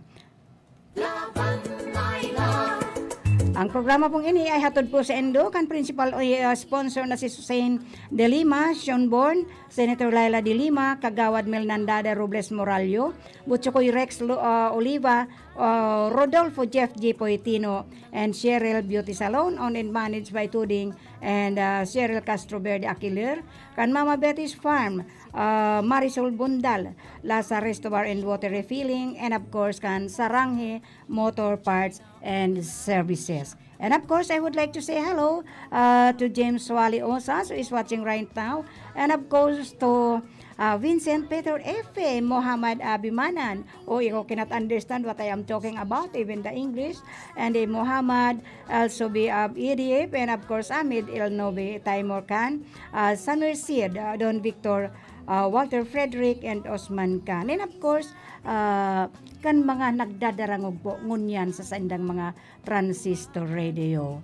Ang programa pong ini ay hatod po sa indo kan principal, uh, sponsor na si Susain de Lima, Schonborn, Senator Leila de Lima, Kagawad Melnandada Robles Morallo, Butchokoy Rex Lo-, uh, Oliva, uh, Rodolfo Jeff G Poitino, and Cheryl Beauty Salon, owned and managed by Tuding and, uh, Cheryl Castro Verde Aquiler, kan Mama Betty's Farm, uh, Marisol Bundal, Lasa Resto Bar and Water Refilling, and of course, kan Saranghe Motor Parts and Services. And of course, I would like to say hello, uh, to James Wally Osas, who is watching right now. And of course, to, uh, Vincent Peter F A, Mohammad Abimanan. Oh, you cannot understand what I am talking about, even the English. And, uh, Mohammad El Sobi of E D F, and of course, Ahmed El Nobi, Timor Khan, uh, Samir Sid, uh, Don Victor, uh, Walter Frederick, and Osman Khan. And of course, uh, kan mga nagdadarangog po ngunyan sa saindang mga transistor radio.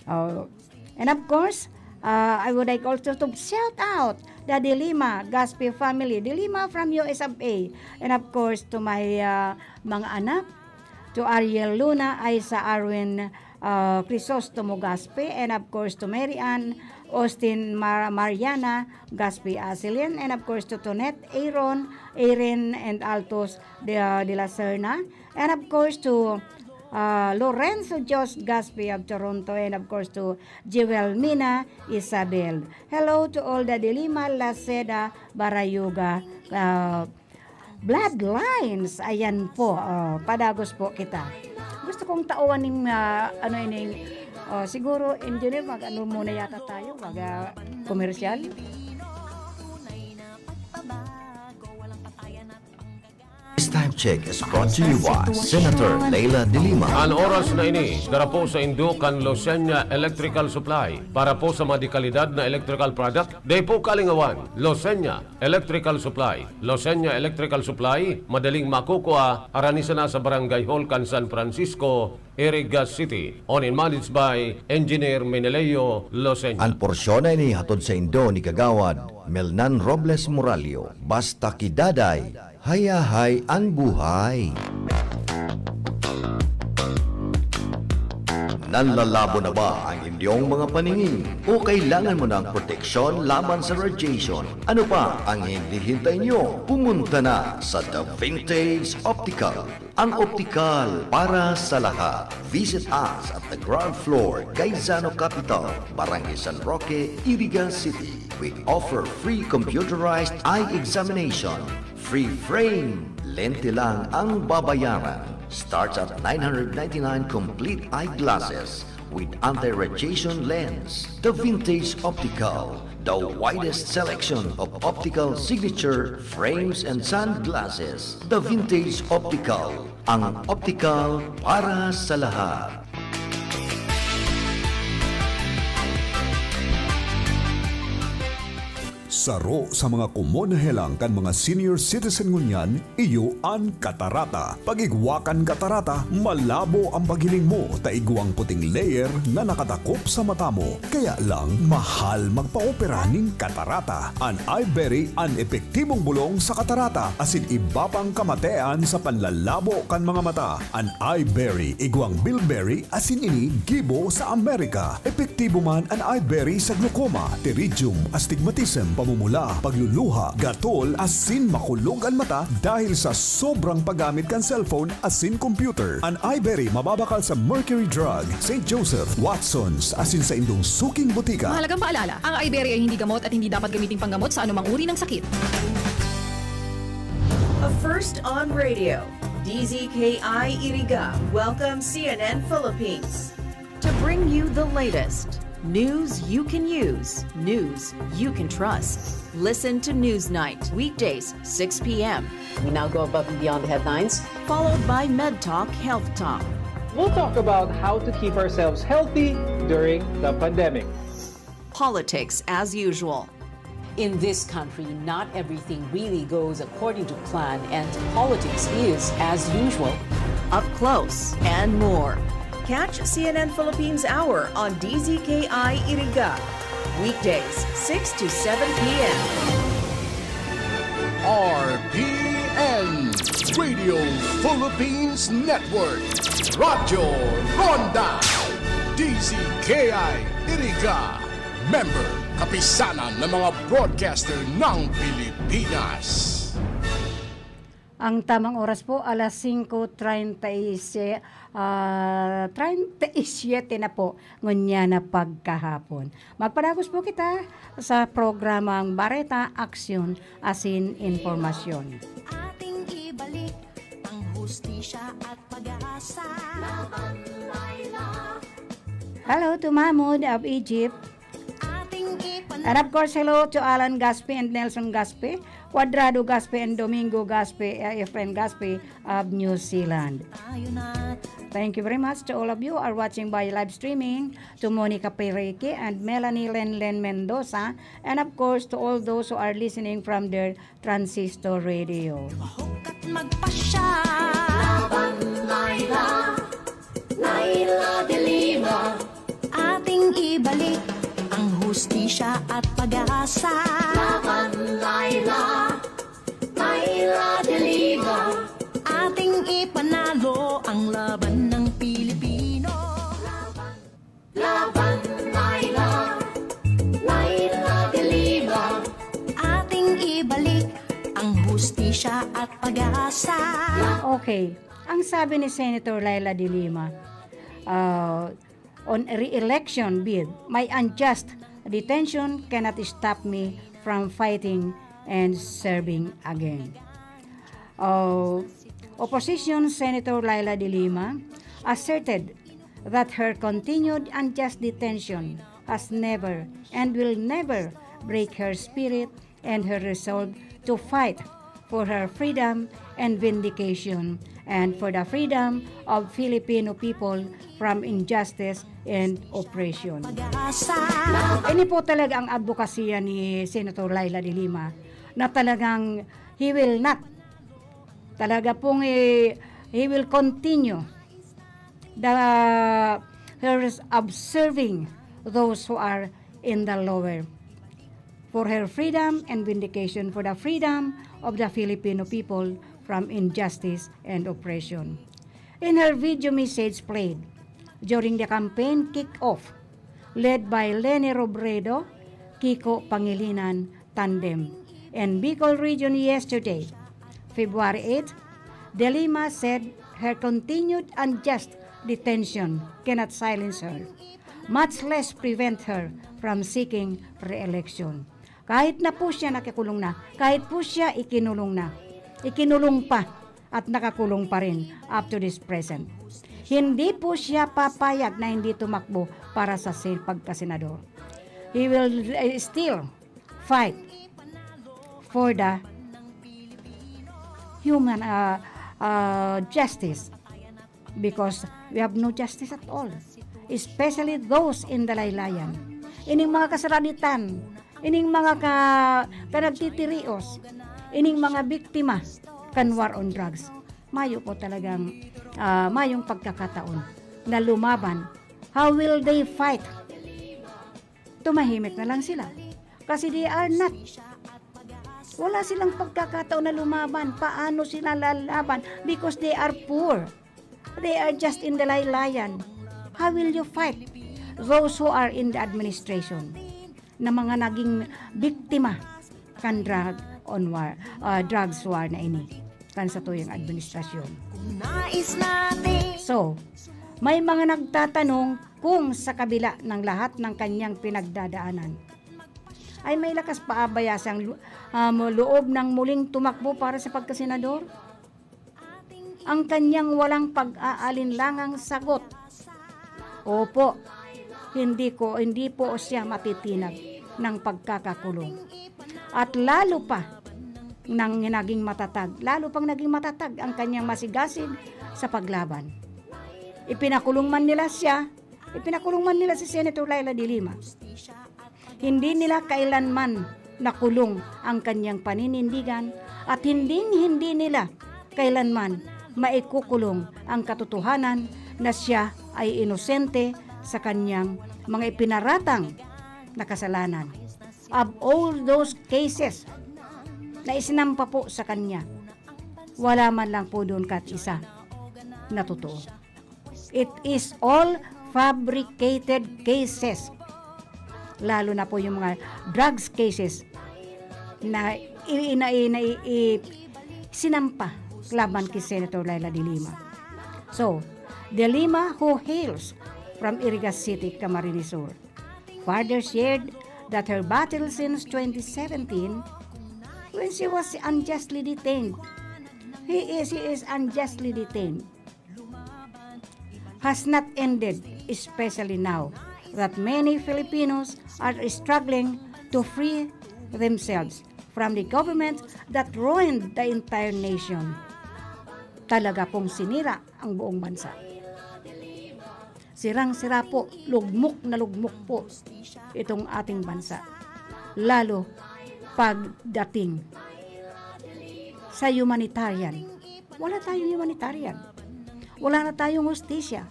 Oh, and of course, uh, I would like also to shout out the De Lima Gaspi family, De Lima from U S of A, and of course to my, uh, mga anak, to Ariel Luna, Aisa, Arwin, uh, Crisostomo Gaspi, and of course to Mary Ann, Austin, Mar-, Mariana Gaspi Asilin, and of course to Tonet, Aaron, Aaron, and Altos de, de la Serna, and of course to uh, Lorenzo Jos Gaspi of Toronto, and of course to Jewel Mina Isabel. Hello to all the Dilima, Laceda, Barayuga, uh, Bloodlines. Ayan po, oh, padagos po kita. Gusto kong tauan ning, ah, ano ining, oh, siguro, engineer, mag-ano muna yata tayo, mag, ah, komersyal. This time check is brought to you by Senator Leila de Lima. An oras na ini, garapo sa indo kan Losenya Electrical Supply. Para po sa madikalidad na electrical product, dai po kalingawan. Losenya Electrical Supply. Losenya Electrical Supply, madaling makukua, harani sana sa Barangay Hall kan San Francisco, Iriga City. Owned and managed by Engineer Meneleo Losenya. An porsyon na ini hatod sa indo ni Kagawad Melnan Robles Moralio. Basta kidaday, hayahay an buhay. Nanlalabo na ba ang inyong mga paningin? O kailangan mo ng proteksyon laban sa radiation? Ano pa ang hinihintay nyo? Pumunta na sa The Vintage Optical, ang optikal para sa lahat. Visit us at the ground floor, Gaisano Capital, Barangay San Roque, Iriga City. We offer free computerized eye examination, free frame, lente lang ang babayaran. Starts at nine hundred ninety-nine complete eyeglasses with anti-radiation lens. The Vintage Optical, the widest selection of optical signature frames and sunglasses. The Vintage Optical, ang optical para sa lahat. Saro sa mga komon na helang kan mga senior citizen ngunyan, iyo an katarata. Pag-igwa kan katarata, malabo an paghiling mo ta igwang puting layer na nakatakop sa mata mo. Kaya lang, mahal magpa-opera nin katarata. An Iberry an epektibong bolong sa katarata asin iba pang kamatean sa panlalabo kan mga mata. An Iberry, igwang bilberry, asin ini gibo sa Amerika. Epektibo man an Iberry sa glaucoma, pterygium, astigmatism, pamumula, pagluluha, gatol, asin makulog an mata dahil sa sobrang paggamit kan cellphone asin computer. An Iberry mababakal sa Mercury Drug, Saint Joseph, Watson's, asin sa indong suking botika. Mahalagang paalala, ang Iberry ay hindi gamot at hindi dapat gamiting panggamot sa anumang uri ng sakit. A first on radio. D Z K I Iriga welcomes C N N Philippines to bring you the latest news you can use, news you can trust. Listen to Newsnight, weekdays, six p.m. We now go above and beyond the headlines, followed by Med Talk Health Talk. We'll talk about how to keep ourselves healthy during the pandemic. Politics as usual. In this country, not everything really goes according to plan, and politics is, as usual, up close and more. Catch C N N Philippines Hour on D Z K I Iriga, weekdays, six to seven p.m. R P N, Radio Philippines Network, Radyo Ronda, D Z K I Iriga. Member, Kapisanan ng mga Broadcaster ng Pilipinas. Ang tamang oras po, alas singko treinta y siete, ah, treinta y siete na po, ngunya na pagkahapon. Magpadagos po kita sa programang Bareta, Aksyon, asin Impormasyon. Ating ibalik ang hustisya at pag-asa. Laban, Laila. Hello to Mahmoud of Egypt. And of course, hello to Alan Gaspi and Nelson Gaspi, Cuadrado Gaspi and Domingo Gaspi, uh, Efren Gaspi of New Zealand. Thank you very much to all of you who are watching by live streaming, to Monica Pereke and Melanie Lenlen Mendoza, and of course, to all those who are listening from their Transistor Radio. Mahok at magpasya. Laban, Laila. Laila de Lima. Ating ibalik ang hustisya at pag-asa. Laban, Laila. Laila de Lima. Ating ipanalo ang laban ng Pilipino. Siya at pag-asa. Okay. Ang sabi ni Senator Leila de Lima, ah, on re-election bid, "My unjust detention cannot stop me from fighting and serving again." Oh, Opposition Senator Leila de Lima asserted that her continued unjust detention has never and will never break her spirit and her resolve to fight for her freedom and vindication and for the freedom of Filipino people from injustice and oppression. Ini po talaga ang advokasya ni Senator Leila de Lima, na talagang he will not, talaga pong, eh, he will continue the, her observing those who are in the lower, for her freedom and vindication, for the freedom of the Filipino people from injustice and oppression. In her video message played during the campaign kick-off, led by Leni Robredo, Kiko Pangilinan tandem, in Bicol Region yesterday, February eight, De Lima said her continued unjust detention cannot silence her, much less prevent her from seeking re-election. Kahit na po siya nakikulong na, kahit po siya ikinulong na, ikinulong pa at nakakulong pa rin up to this present, hindi po siya papayag na hindi tumakbo para sa si-, pagkasenador. He will, eh, still fight for the human, ah, ah, justice, because we have no justice at all, especially those in Dalaylayan. Ining mga kasaraditan, ining mga ka-, kanagtitirios, ining mga biktima kan war on drugs, mayo po talagang, ah, mayong pagkakataon na lumaban. How will they fight? Tumahimik na lang sila. Kasi they are not, wala silang pagkakataon na lumaban. Paano sila lalaban? Because they are poor. They are just in the laylayan. How will you fight those who are in the administration na mga naging biktima kan drug on war, ah, drugs war na ini, kan satuyang administrasyon? Kung nais natin. So, may mga nagtatanong kung sa kabila ng lahat ng kanyang pinagdadaanan, ay may lakas pa ba siyang lu-, ah, mo-, loob ng muling tumakbo para sa pagkasenador? Ang kanyang walang pag-aalinlangang sagot, "Opo, hindi ko, hindi po siya matitinag ng pagkakakulong." At lalo pa nang naging matatag, lalo pang naging matatag ang kanyang masigasig sa paglaban. Ipinakulong man nila siya, ipinakulong man nila si Senator Leila de Lima, hindi nila kailanman nakulong ang kanyang paninindigan at hinding-hindi nila kailanman maikukulong ang katotohanan na siya ay inosente sa kanyang mga ipinaratang na kasalanan. Of all those cases na isinampa po sa kanya, wala man lang po doon kahit isa na totoo. It is all fabricated cases. Lalo na po yung mga drugs cases na i-, na, na i-, i-, sinampa laban kay Senator Leila de Lima. So, de Lima, who hails from Iriga City, Camarines Sur, further shared that her battle since twenty seventeen, when she was unjustly detained, he is, he is unjustly detained, has not ended, especially now that many Filipinos are struggling to free themselves from the government that ruined the entire nation. Talaga pong sinira ang buong bansa. Sirang-sira po, lugmok na lugmok po itong ating bansa. Lalo pagdating sa humanitarian. Wala tayong humanitarian. Wala na tayong hustisya.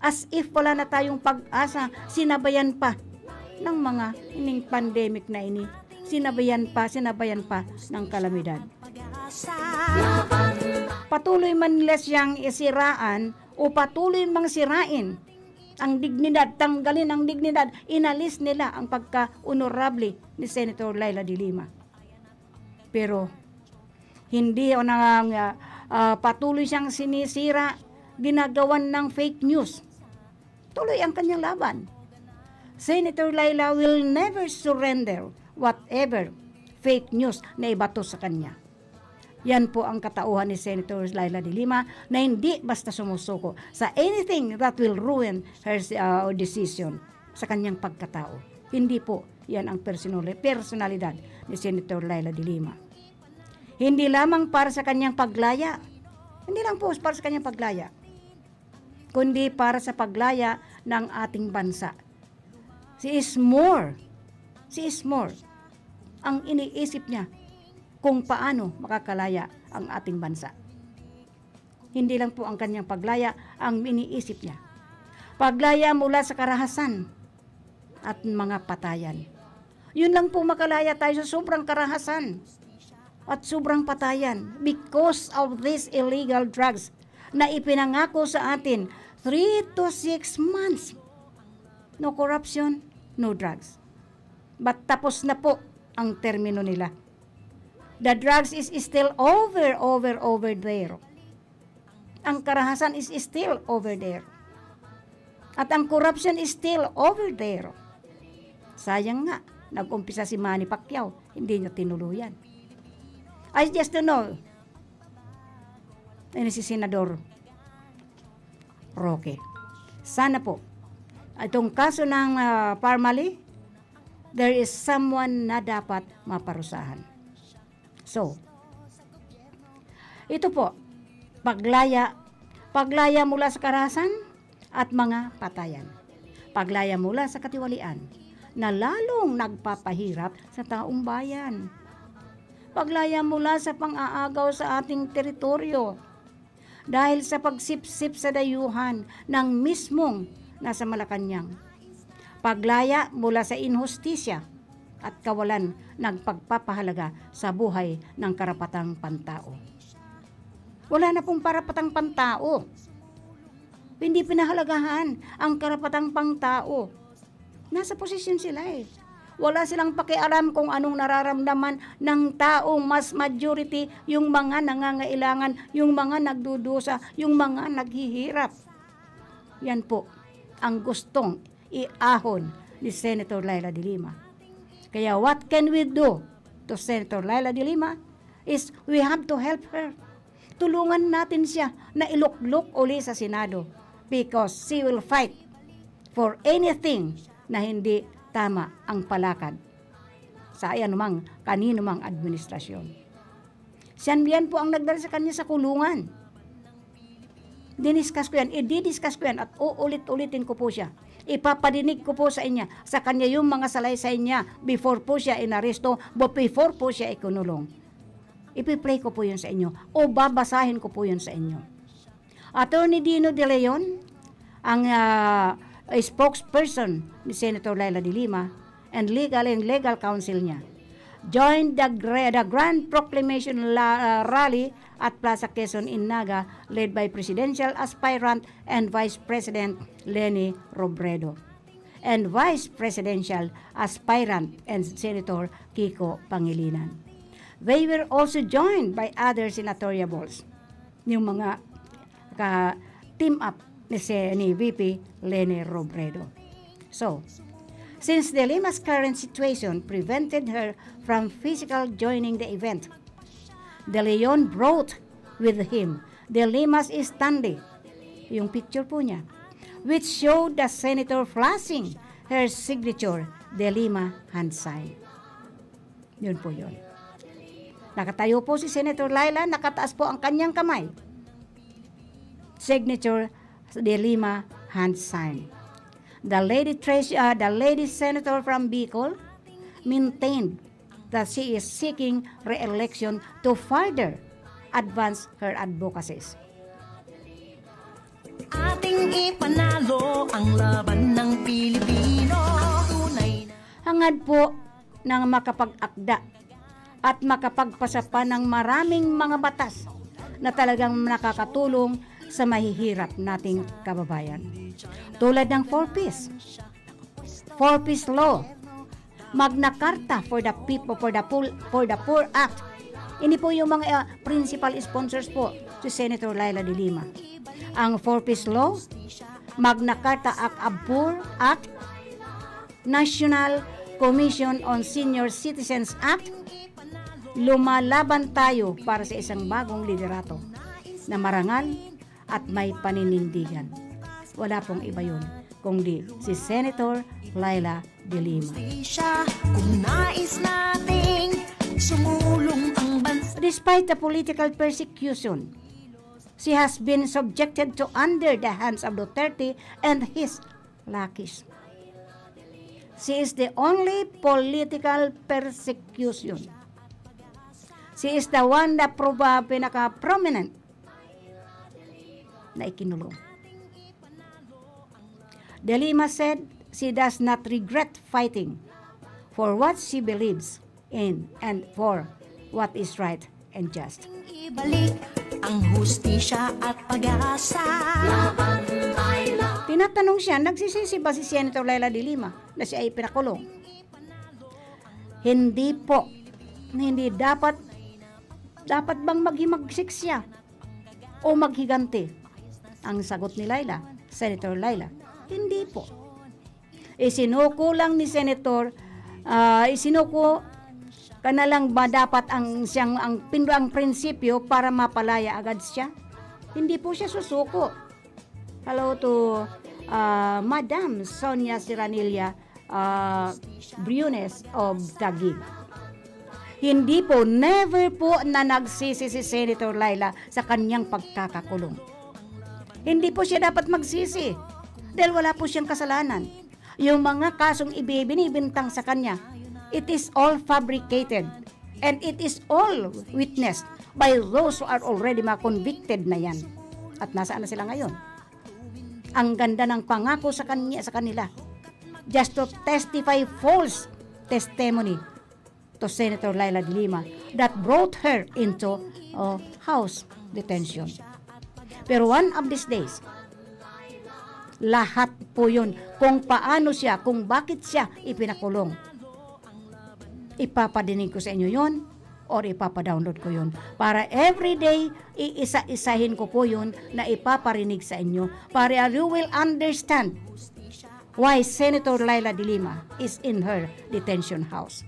As if wala na tayong pag-asa, sinabayan pa ng mga ining pandemic na ini. Sinabayan pa, sinabayan pa ng kalamidad. Patuloy man nila siyang isiraan o patuloy mang sirain ang dignidad, tanggalin ang dignidad, inalis nila ang pagka-honorable ni Senator Leila de Lima. Pero Hindi o nang, ah, ah, patuloy siyang sinisira, ginagawan ng fake news. Tuloy ang kanyang laban. Senator Leila will never surrender whatever fake news na ibato sa kanya. Yan po ang katauhan ni Senator Leila de Lima na hindi basta sumusuko sa anything that will ruin her, ah, decision sa kanyang pagkatao. Hindi po yan ang personal-, personalidad ni Senator Leila de Lima. Hindi lamang para sa kanyang paglaya. Hindi lang po para sa kanyang paglaya, kundi para sa paglaya ng ating bansa. She is more. She is more. Ang iniisip niya kung paano makakalaya ang ating bansa. Hindi lang po ang kanyang paglaya ang iniisip niya. Paglaya mula sa karahasan at mga patayan. Yun lang po makalaya tayo sa sobrang karahasan at sobrang patayan because of these illegal drugs na ipinangako sa atin three to six months. No corruption, no drugs. But tapos na po ang termino nila. The drugs is still over, over, over there. Ang karahasan is still over there. At ang corruption is still over there. Sayang nga, nag-umpisa si Manny Pacquiao, hindi niya tinuluyan. I just don't know. Ini si Senador Roque. Sana po, itong kaso ng, ah, Parmalee, there is someone na dapat maparusahan. So, ito po, paglaya, paglaya mula sa karahasan at mga patayan. Paglaya mula sa katiwalian na lalong nagpapahirap sa taong bayan. Paglaya mula sa pang-aagaw sa ating teritoryo dahil sa pagsipsip sa dayuhan ng mismong nasa Malacañang. Paglaya mula sa inhustisya at kawalan ng pagpapahalaga sa buhay ng karapatang pantao. Wala na pong karapatang pantao. Hindi pinahalagahan ang karapatang pangtao. Nasa posisyon sila eh. Wala silang pakialam kung anong nararamdaman ng taong mas majority, yung mga nangangailangan, yung mga nagdudusa, yung mga naghihirap. Yan po ang gustong iahon ni Senator Leila de Lima. Kaya what can we do to Senator Leila de Lima is we have to help her. Tulungan natin siya na iluklok uli sa Senado because she will fight for anything na hindi tama ang palakad sa anumang, kanino mang administrasyon. Siyan, yan po ang nagdala sa kanya sa kulungan. Diniskas ko yan, ididiskas ko yan at uulit-ulitin ko po siya. Ipapadinig ko po sa inya, sa kanya yung mga salaysay niya before po siya inaresto, bo-, before po siya ikinulong. Ipi-play ko po yun sa inyo o babasahin ko po yun sa inyo. Attorney Dino De Leon, ang, ah, spokesperson ni Senator Leila de Lima, and legal and legal counsel niya, joined the gra-, the grand proclamation la-, ah, rally at Plaza Quezon in Naga, led by presidential aspirant and Vice President Leni Robredo and Vice Presidential aspirant and Senator Kiko Pangilinan. They were also joined by other senatoriables, yung mga ka-team up ni, se-, ni V P Leni Robredo. So, since De Lima's current situation prevented her from physical joining the event, De Leon brought with him De Lima's standee, yung picture po niya, which showed the senator flashing her signature, De Lima hand sign. Yun po yun. Nakatayo po si Senator Leila, nakataas po ang kanyang kamay. Signature, De Lima hand sign. The lady treas-, uh, the lady senator from Bicol maintained that she is seeking re-election to further advance her advocacies. Ating ipanalo ang laban ng Pilipino. Tunay na Hangad po na makapag-akda at makapagpasa pa ng maraming mga batas na talagang nakakatulong sa mahihirap nating kababayan. Tulad ng four Ps, four Ps Law, Magna Carta for the People, for the Poor, for the Poor Act, Ini po yung mga, ah, principal sponsors po, si Senator Leila de Lima. Ang Four Ps Law, Magna Carta Act, Abpur Act, National Commission on Senior Citizens Act, lumalaban tayo para sa isang bagong liderato na marangal at may paninindigan. Wala pong iba yun, kundi si Senator Leila de Lima. Siya, kung nais nating sumulong ang bansa. Despite the political persecution she has been subjected to under the hands of Duterte and his lackeys, she is the only political persecution. She is the one that proba-, pinaka-prominent na ikinulong. De Lima said she does not regret fighting for what she believes in and for what is right and just. Ibalik ang hustisya at pag-asa. Tinatanong siya, nagsisisi ba si Senator Leila de Lima na siya ay pinakulong? Hindi po. Hindi dapat, dapat bang maghimagsik siya o maghiganti? Ang sagot ni Leila, Senator Leila, hindi po. Isinuko lang ni Senator, ah, isinuko ka na lang ba dapat ang siyang, ang pin-, ang prinsipyo para mapalaya agad siya? Hindi po siya susuko. Hello to, ah, Madam Sonia Siranilla, ah, Briones of Taguig. Hindi po, never po na nagsisi si Senator Leila sa kanyang pagkakakulong. Hindi po siya dapat magsisi dahil wala po siyang kasalanan. Yung mga kasong ibibinibintang sa kanya, it is all fabricated and it is all witnessed by those who are already mga convicted na yan. At nasaan na sila ngayon? Ang ganda ng pangako sa kanya, sa kanila. Just to testify false testimony to Senator Leila de Lima that brought her into, uh, house detention. Pero one of these days, lahat po yun, kung paano siya, kung bakit siya ipinakulong. Ipapadinig ko sa inyo yon or ipapadownload ko yon. Para everyday, iisa-isahin ko po yon na ipaparinig sa inyo. Para you will understand why Senator Leila de Lima is in her detention house.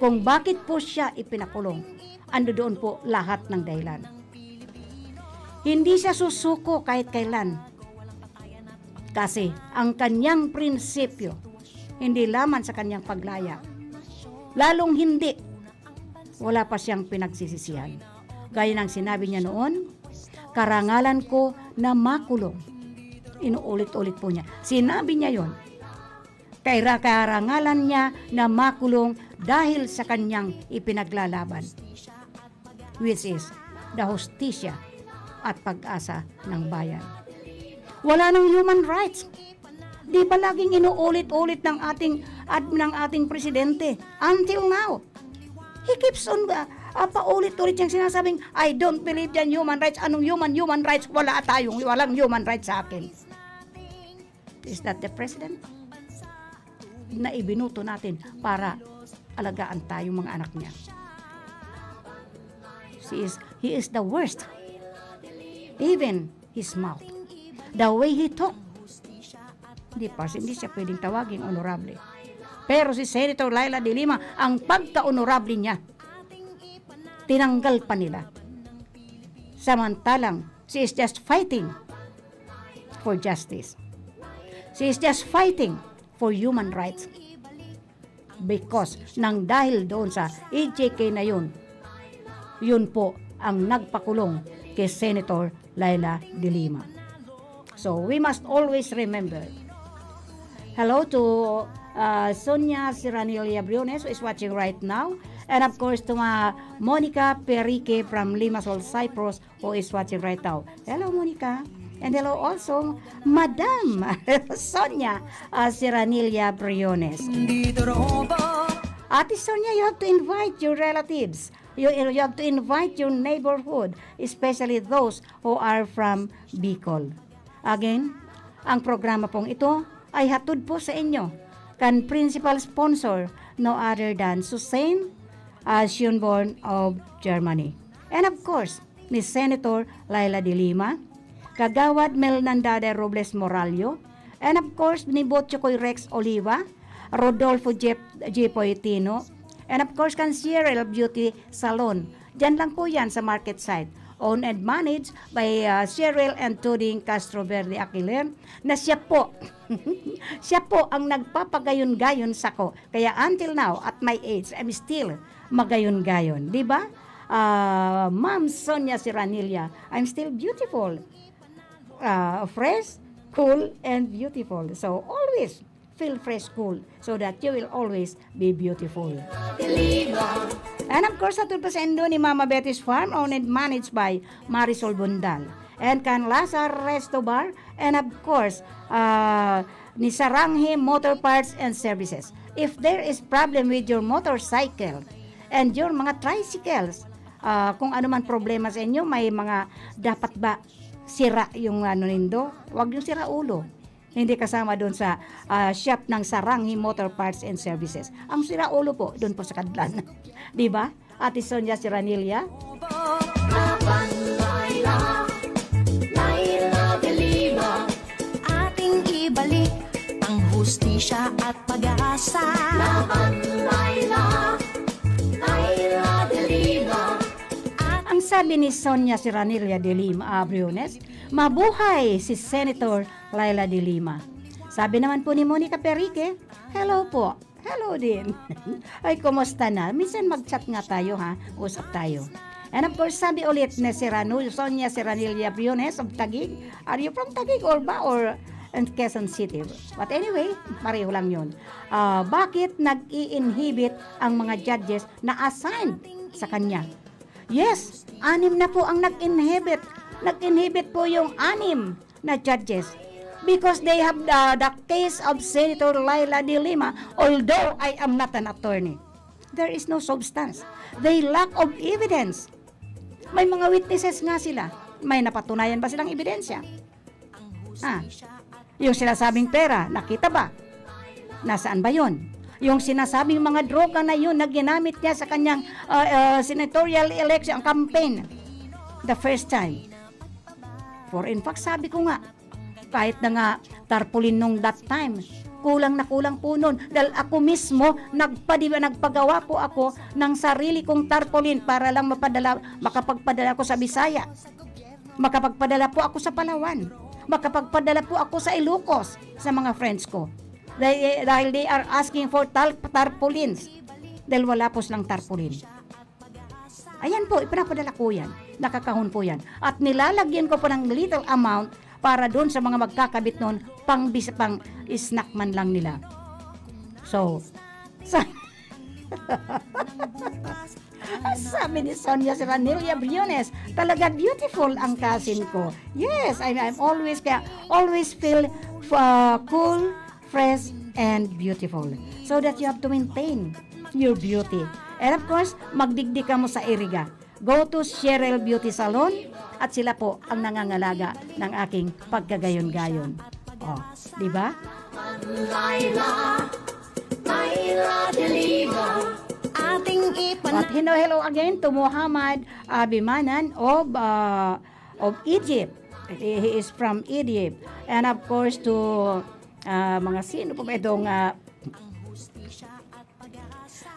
Kung bakit po siya ipinakulong, ando doon po lahat ng dahilan. Hindi siya susuko kahit kailan. Kasi ang kanyang prinsipyo, hindi laman sa kanyang paglaya. Lalong hindi, wala pa siyang pinagsisisihan. Gaya ng sinabi niya noon, "Karangalan ko na makulong." Inuulit-ulit po niya. Sinabi niya yon. Kaira-, karangalan niya na makulong dahil sa kanyang ipinaglalaban, which is the hustisya at pag-asa ng bayan. Wala nang human rights. Di ba laging inuulit-ulit ng ating ad-, ng ating presidente until now? He keeps on, ah, ah, paulit-ulit niyang sinasabing, "I don't believe yan human rights." Anong human, human rights? Wala tayong, walang human rights sa akin. Is that the president na ibinuto natin para alagaan tayo, mga anak niya? She is, he is the worst. Even his mouth, the way he talk, hindi pa, hindi siya pwedeng tawaging honorable. Pero si Senator Leila de Lima, ang pagka-honorable niya, tinanggal pa nila. Samantalang, she is just fighting for justice. She is just fighting for human rights. Because nang dahil doon sa E J K na yun, yun po ang nagpakulong kay Senator Leila de Lima. So, we must always remember. Hello to, uh, Sonia Siranilia Briones, who is watching right now. And of course, to, uh, Monica Perique from Limassol, Cyprus, who is watching right now. Hello, Monica. And hello also, Madam Sonia, uh, Siranilia Briones. Ate Sonia, you have to invite your relatives. You, you have to invite your neighborhood, especially those who are from Bicol. Again, ang programa pong ito ay hatod po sa inyo kan principal sponsor, no other than Susain uh, Schönborn of Germany. And of course, ni Senator Leila de Lima, Kagawad Melnandade Robles Morallo, and of course, ni Botchokoy Rex Oliva, Rodolfo Jeff, Jepoy Tino, and of course, kan Cheryl Beauty Salon. Diyan lang po yan sa market site. Owned and managed by uh, Cheryl and Tuding Castro Verde Aquiler, na siya po, siya po ang nagpapagayon-gayon sako. Kaya until now, at my age, I'm still magayon-gayon. Di ba? Ah, Ma'am Sonia Serranilla, I'm still beautiful. Ah, fresh, cool, and beautiful. So, always feel fresh, cool, so that you will always be beautiful. And of course, hatod pa saindo ni Mama Betty's Farm, owned and managed by Marisol Bundal. And kan Lazar Resto Bar, and of course, ah, ni Saranghe Motor Parts and Services. If there is problem with your motorcycle and your mga tricycles, ah, kung ano man problema sa inyo, may mga dapat ba sira yung ano nindo, wag yung sira ulo. Hindi kasama doon sa, ah, shop ng Saranghe Motor Parts and Services. Ang sira ulo po, doon po sa Kadlan. Di ba? Ate Sonia Serranilla? Laban, Laila, Laila de Lima. Ating ibalik ang hustisya at pag-asa. Laban, Laila, Laila de Lima. Ang sabi ni Sonia Serranilla de Lima, ah, Briones, "Mabuhay si Senator Leila de Lima." Sabi naman po ni Monica Perique, "Hello po." Hello din. Ay, kumusta na? Minsan mag-chat nga tayo, ha? Usap tayo. And of course, sabi ulit ni Serrano, Sonia Serranilla Briones of Taguig. Are you from Taguig or ba? Or in Quezon City? But anyway, pareho lang yun. Ah, bakit nag-i-inhibit ang mga judges na assigned sa kanya? Yes, anim na po ang nag-inhibit. Nag-inhibit po yung anim na judges because they have the, the case of Senator Leila de Lima, although I am not an attorney. There is no substance. They lack of evidence. May mga witnesses nga sila. May napatunayan ba silang ebidensya? Ah, yung sinasabing pera, nakita ba? Nasaan ba yon? Yung sinasabing mga droga na yun na ginamit niya sa kanyang, ah, ah, senatorial election campaign, the first time. For in fact, sabi ko nga, kahit na nga tarpaulin nung that time, kulang na kulang po nun. Dahil ako mismo, nagpadi-, nagpagawa po ako ng sarili kong tarpaulin para lang mapadala, makapagpadala ako sa Bisaya. Makapagpadala po ako sa Palawan. Makapagpadala po ako sa Ilocos, sa mga friends ko. Dahil, dahil they are asking for tal-, tarpaulins. Dahil wala po silang tarpaulin. Ayan po, ipinapadala ko yan. Nakakahon po yan. At nilalagyan ko po ng little amount para doon sa mga magkakabit noon, pang bis-, pang snack man lang nila. So, sa, sabi ni Sonia Serranilla Briones, "Talaga beautiful ang cousin ko." Yes, I'm, I'm always, kaya always feel, uh, cool, fresh, and beautiful. So that you have to maintain your beauty. And of course, magdigdi kamo sa Iriga. Go to Cheryl Beauty Salon at sila po ang nangangalaga ng aking pagkagayon-gayon. Oh, di ba? Laila, Laila de Lima. Ating ipan- At hello, hello again to Muhammad Abimanan of, uh, of Egypt. He, he is from Egypt. And of course, to, uh, mga sino po ba itong, uh,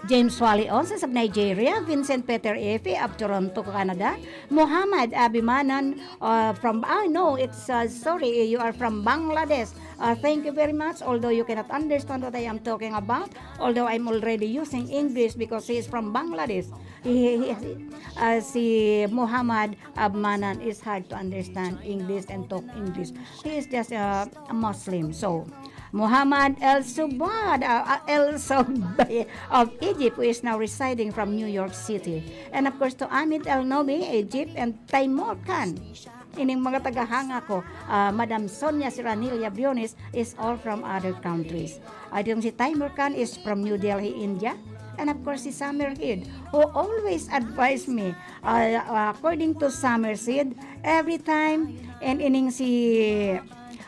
James Wally Onses of Nigeria, Vincent Peter Efe of Toronto, Canada, Muhammad Abimanan, uh, from, ah, no, it's, uh, sorry, you are from Bangladesh. Uh, thank you very much, although you cannot understand what I am talking about, although I'm already using English because he is from Bangladesh. He, he, he, uh, si Muhammad Abimanan is hard to understand English and talk English. He is just, uh, a Muslim. So, Muhammad El Subad, uh, uh, El Subay of Egypt, who is now residing from New York City. And of course, to Amit El Nobi, Egypt, and Taimur Khan. Ining mga tagahanga ko, uh, Madam Sonia Serranilla Briones is all from other countries. Itong si Taimur Khan is from New Delhi, India. And of course, si Summer Head, who always advise me, uh, according to Summer Seed, every time, and ining si,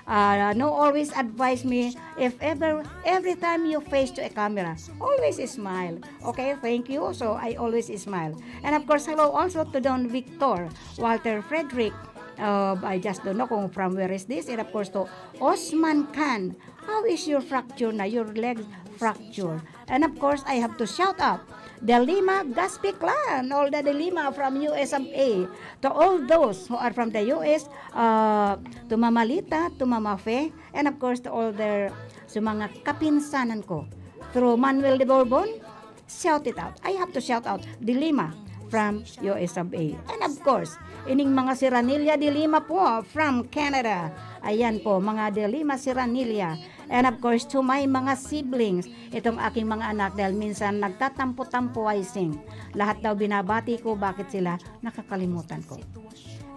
Uh, no, always advise me, if ever, every time you face to a camera, always smile. Okay, thank you. So I always smile. And of course, hello also to Don Victor, Walter Frederick. Uh, I just don't know kung from where is this. And of course to Osman Khan. How is your fracture na? Your leg fracture? And of course, I have to shout out the Lima Gaspi Clan, all the, the Lima from U S of A. To all those who are from the U S, uh, to Mama Lita, to Mama Fe, and of course to all their, sa mga kapinsanan ko. Through Manuel de Borbon, shout it out. I have to shout out the Lima from U S of A. And of course, ining mga Siranilla de Lima po from Canada. Ayan po, mga de Lima Siranilla. And of course, to my mga siblings, itong aking mga anak, dahil minsan nagtatampo-tampo ay sing. Lahat daw binabati ko, bakit sila nakakalimutan ko?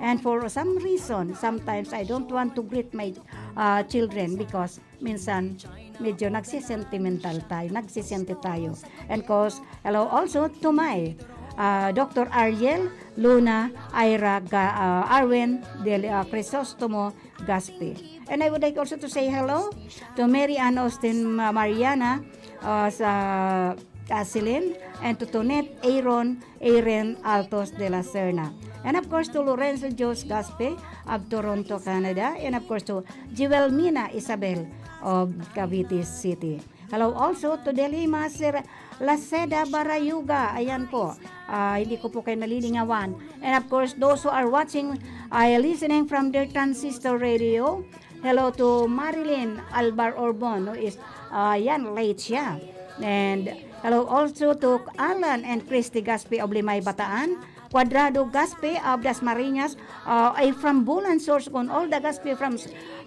And for some reason, sometimes I don't want to greet my uh, children because minsan medyo nagsisentimental tayo, nagsisente tayo. And cause, hello also to my uh, Doctor Ariel, Luna, Ira, Ga, uh, Arwen, Del, uh, Crisostomo, Gaspi. And I would like also to say hello to Mary Ann Austin Ma- Mariana, uh, sa Casilin, and to Tonet, Aaron, Aaron Altos de la Serna. And of course to Lorenzo Jos Gaspe of Toronto, Canada. And of course to Jewelmina Isabel of Cavite City. Hello also to Delima Sir Laceda Barayuga. Ayan po. Ah, hindi ko po kayo nalilingawan. And of course, those who are watching, ay listening from their transistor radio. Hello to Marilyn Albar Orbon, who is, ah, yan, late siya. And hello also to Alan and Christy Gaspi of Limay, Bataan. Cuadrado Gaspi of Dasmariñas, ah, ay from Bulan, Sorsogon. All the Gaspi from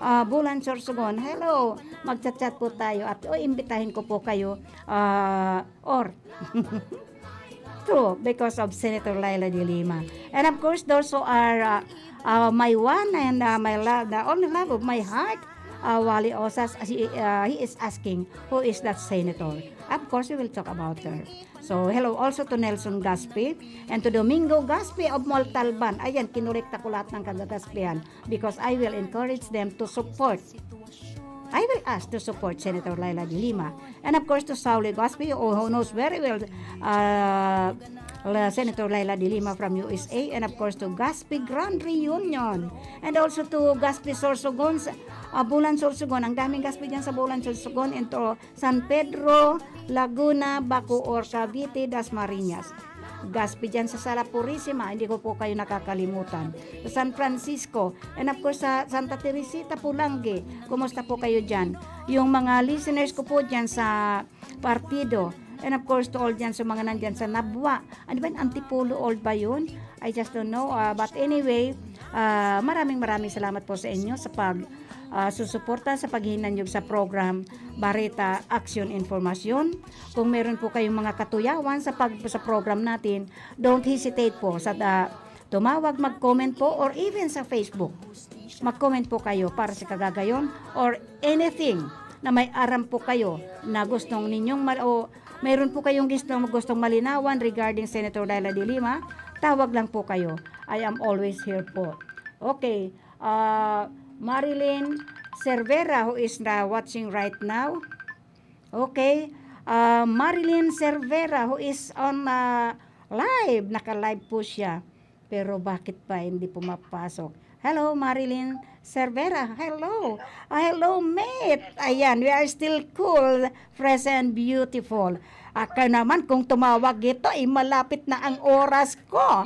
ah, Bulan, Sorsogon. Hello, magchat-chat po tayo at o imbitahin ko po kayo ah, or true, because of Senator Leila de Lima. And of course, those who are uh, uh, my one and uh, my love, the only love of my heart, uh, Wally Osas, he, uh, he is asking, who is that senator? Of course, we will talk about her. So, hello also to Nelson Gaspi and to Domingo Gaspi of Montalban. Ayan, kinolekta ko lahat ng kagagaspihan because I will encourage them to support. I will ask to support Senator Leila de Lima. And of course, to Sauli Gaspi, who knows very well uh, La- Senator Leila de Lima from U S A. And of course, to Gaspi Grand Reunion. And also to Gaspi Sorsogon, sa uh, Bulan Sorsogon. Ang daming Gaspi dyan sa Bulan Sorsogon. And to San Pedro, Laguna, Bacoor, Cavite, Dasmariñas. Gaspi dyan sa Sala Purisima, hindi ko po kayo nakakalimutan. Sa San Francisco, and of course sa Santa Teresita, Pulangi, kumusta po kayo dyan? Yung mga listeners ko po dyan sa Partido, and of course to all dyan sa mga nandyan sa Nabua. Ano ba yun? Antipolo Old ba yun? I just don't know. Uh, but anyway, uh, maraming maraming salamat po sa inyo sa pag uh, susuporta sa paghinanyog sa program Bareta Aksyon Informasyon. Kung meron po kayong mga katuyawan sa pag sa program natin, don't hesitate po sa uh, tumawag, mag-comment po, or even sa Facebook. Mag-comment po kayo para sa Kagagayon or anything na may aram po kayo na gustong ninyong mal- o mayroon po kayong gustong, gustong malinawan regarding Senator Leila de Lima, tawag lang po kayo. I am always here po. Okay. Uh, Marilyn Cervera, who is na watching right now. Okay. Uh, Marilyn Cervera, who is on uh, live. Naka-live po siya. Pero bakit pa hindi pumapasok? Hello, Marilyn Cervera. Hello. Ah, hello, mate. Ayan, we are still cool, fresh and beautiful. Ako naman, kung tumawag ito, eh, malapit na ang oras ko.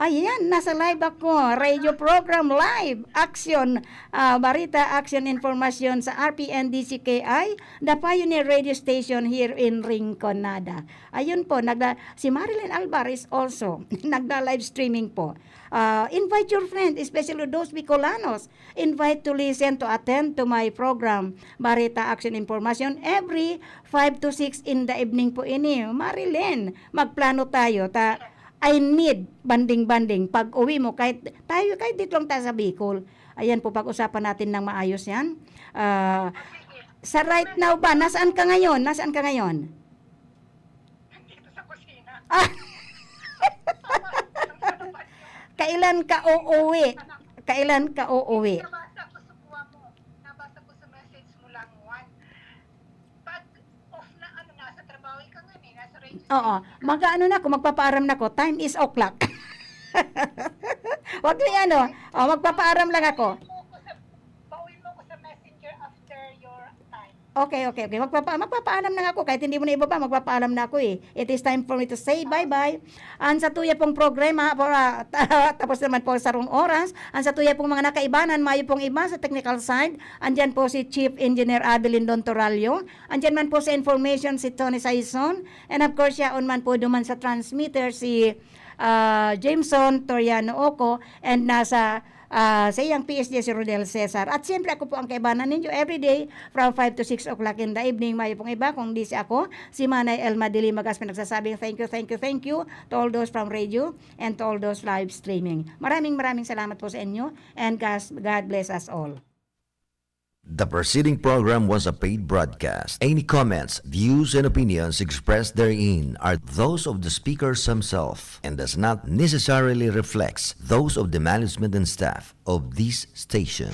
Ayan, nasa live ako. Radio program live. Action, ah, barita, action, informasyon sa R P N D C K I, The Pioneer Radio Station here in Rinconada. Ayun po, nagda- si Marilyn Alvarez also, nagda-live streaming po. Ah, invite your friend, especially those Bicolanos. Invite to listen, to attend to my program, Barita Action Information, every five to six in the evening po ini. Marilyn, magplano tayo. Ta I need banding-banding. Pag uwi mo, kahit tayo, kahit dito lang tayo sa Bicol. Ayan po, pag-usapan natin ng maayos yan. Ah, sa right now ba, nasaan ka ngayon? Nasaan ka ngayon? Nandito sa kusina. Ah! Kailan ka uuwi? Kailan ka uuwi? Oo. Mag-aano na ako, magpapaaram na ako. Time is o'clock. Wag mo ano. Oh, magpapaaram lang ako. Pauwi mo ko sa, pauwi mo ko sa Messenger after your time. Okay, okay, okay. Magpapa magpapaalam na ako. Kahit hindi mo na ibaba, magpapaalam na ako eh. It is time for me to say bye-bye. Ang sa tuya pong programa, para, tapos naman po sa rong oras. Ang sa tuya pong mga nakaibanan, mayo pong iba sa technical side. Andyan po si Chief Engineer Adelin Don Torallo. Andyan man po sa information si Tony Saison. And of course, yaon man po duman sa transmitter si ah, Jameson Toriano Oco. And nasa ah, sa iyang P S D si Rodel Cesar. At siyempre ako po ang kaibanan ninyo everyday from five to six o'clock in the evening. Mayo pong iba kung di si ako, si Manay Elma Dilimagas, pinagsasabing thank you, thank you, thank you to all those from radio and to all those live streaming. Maraming maraming salamat po sa inyo and God, God bless us all. The preceding program was a paid broadcast. Any comments, views, and opinions expressed therein are those of the speakers himself and does not necessarily reflect those of the management and staff of this station.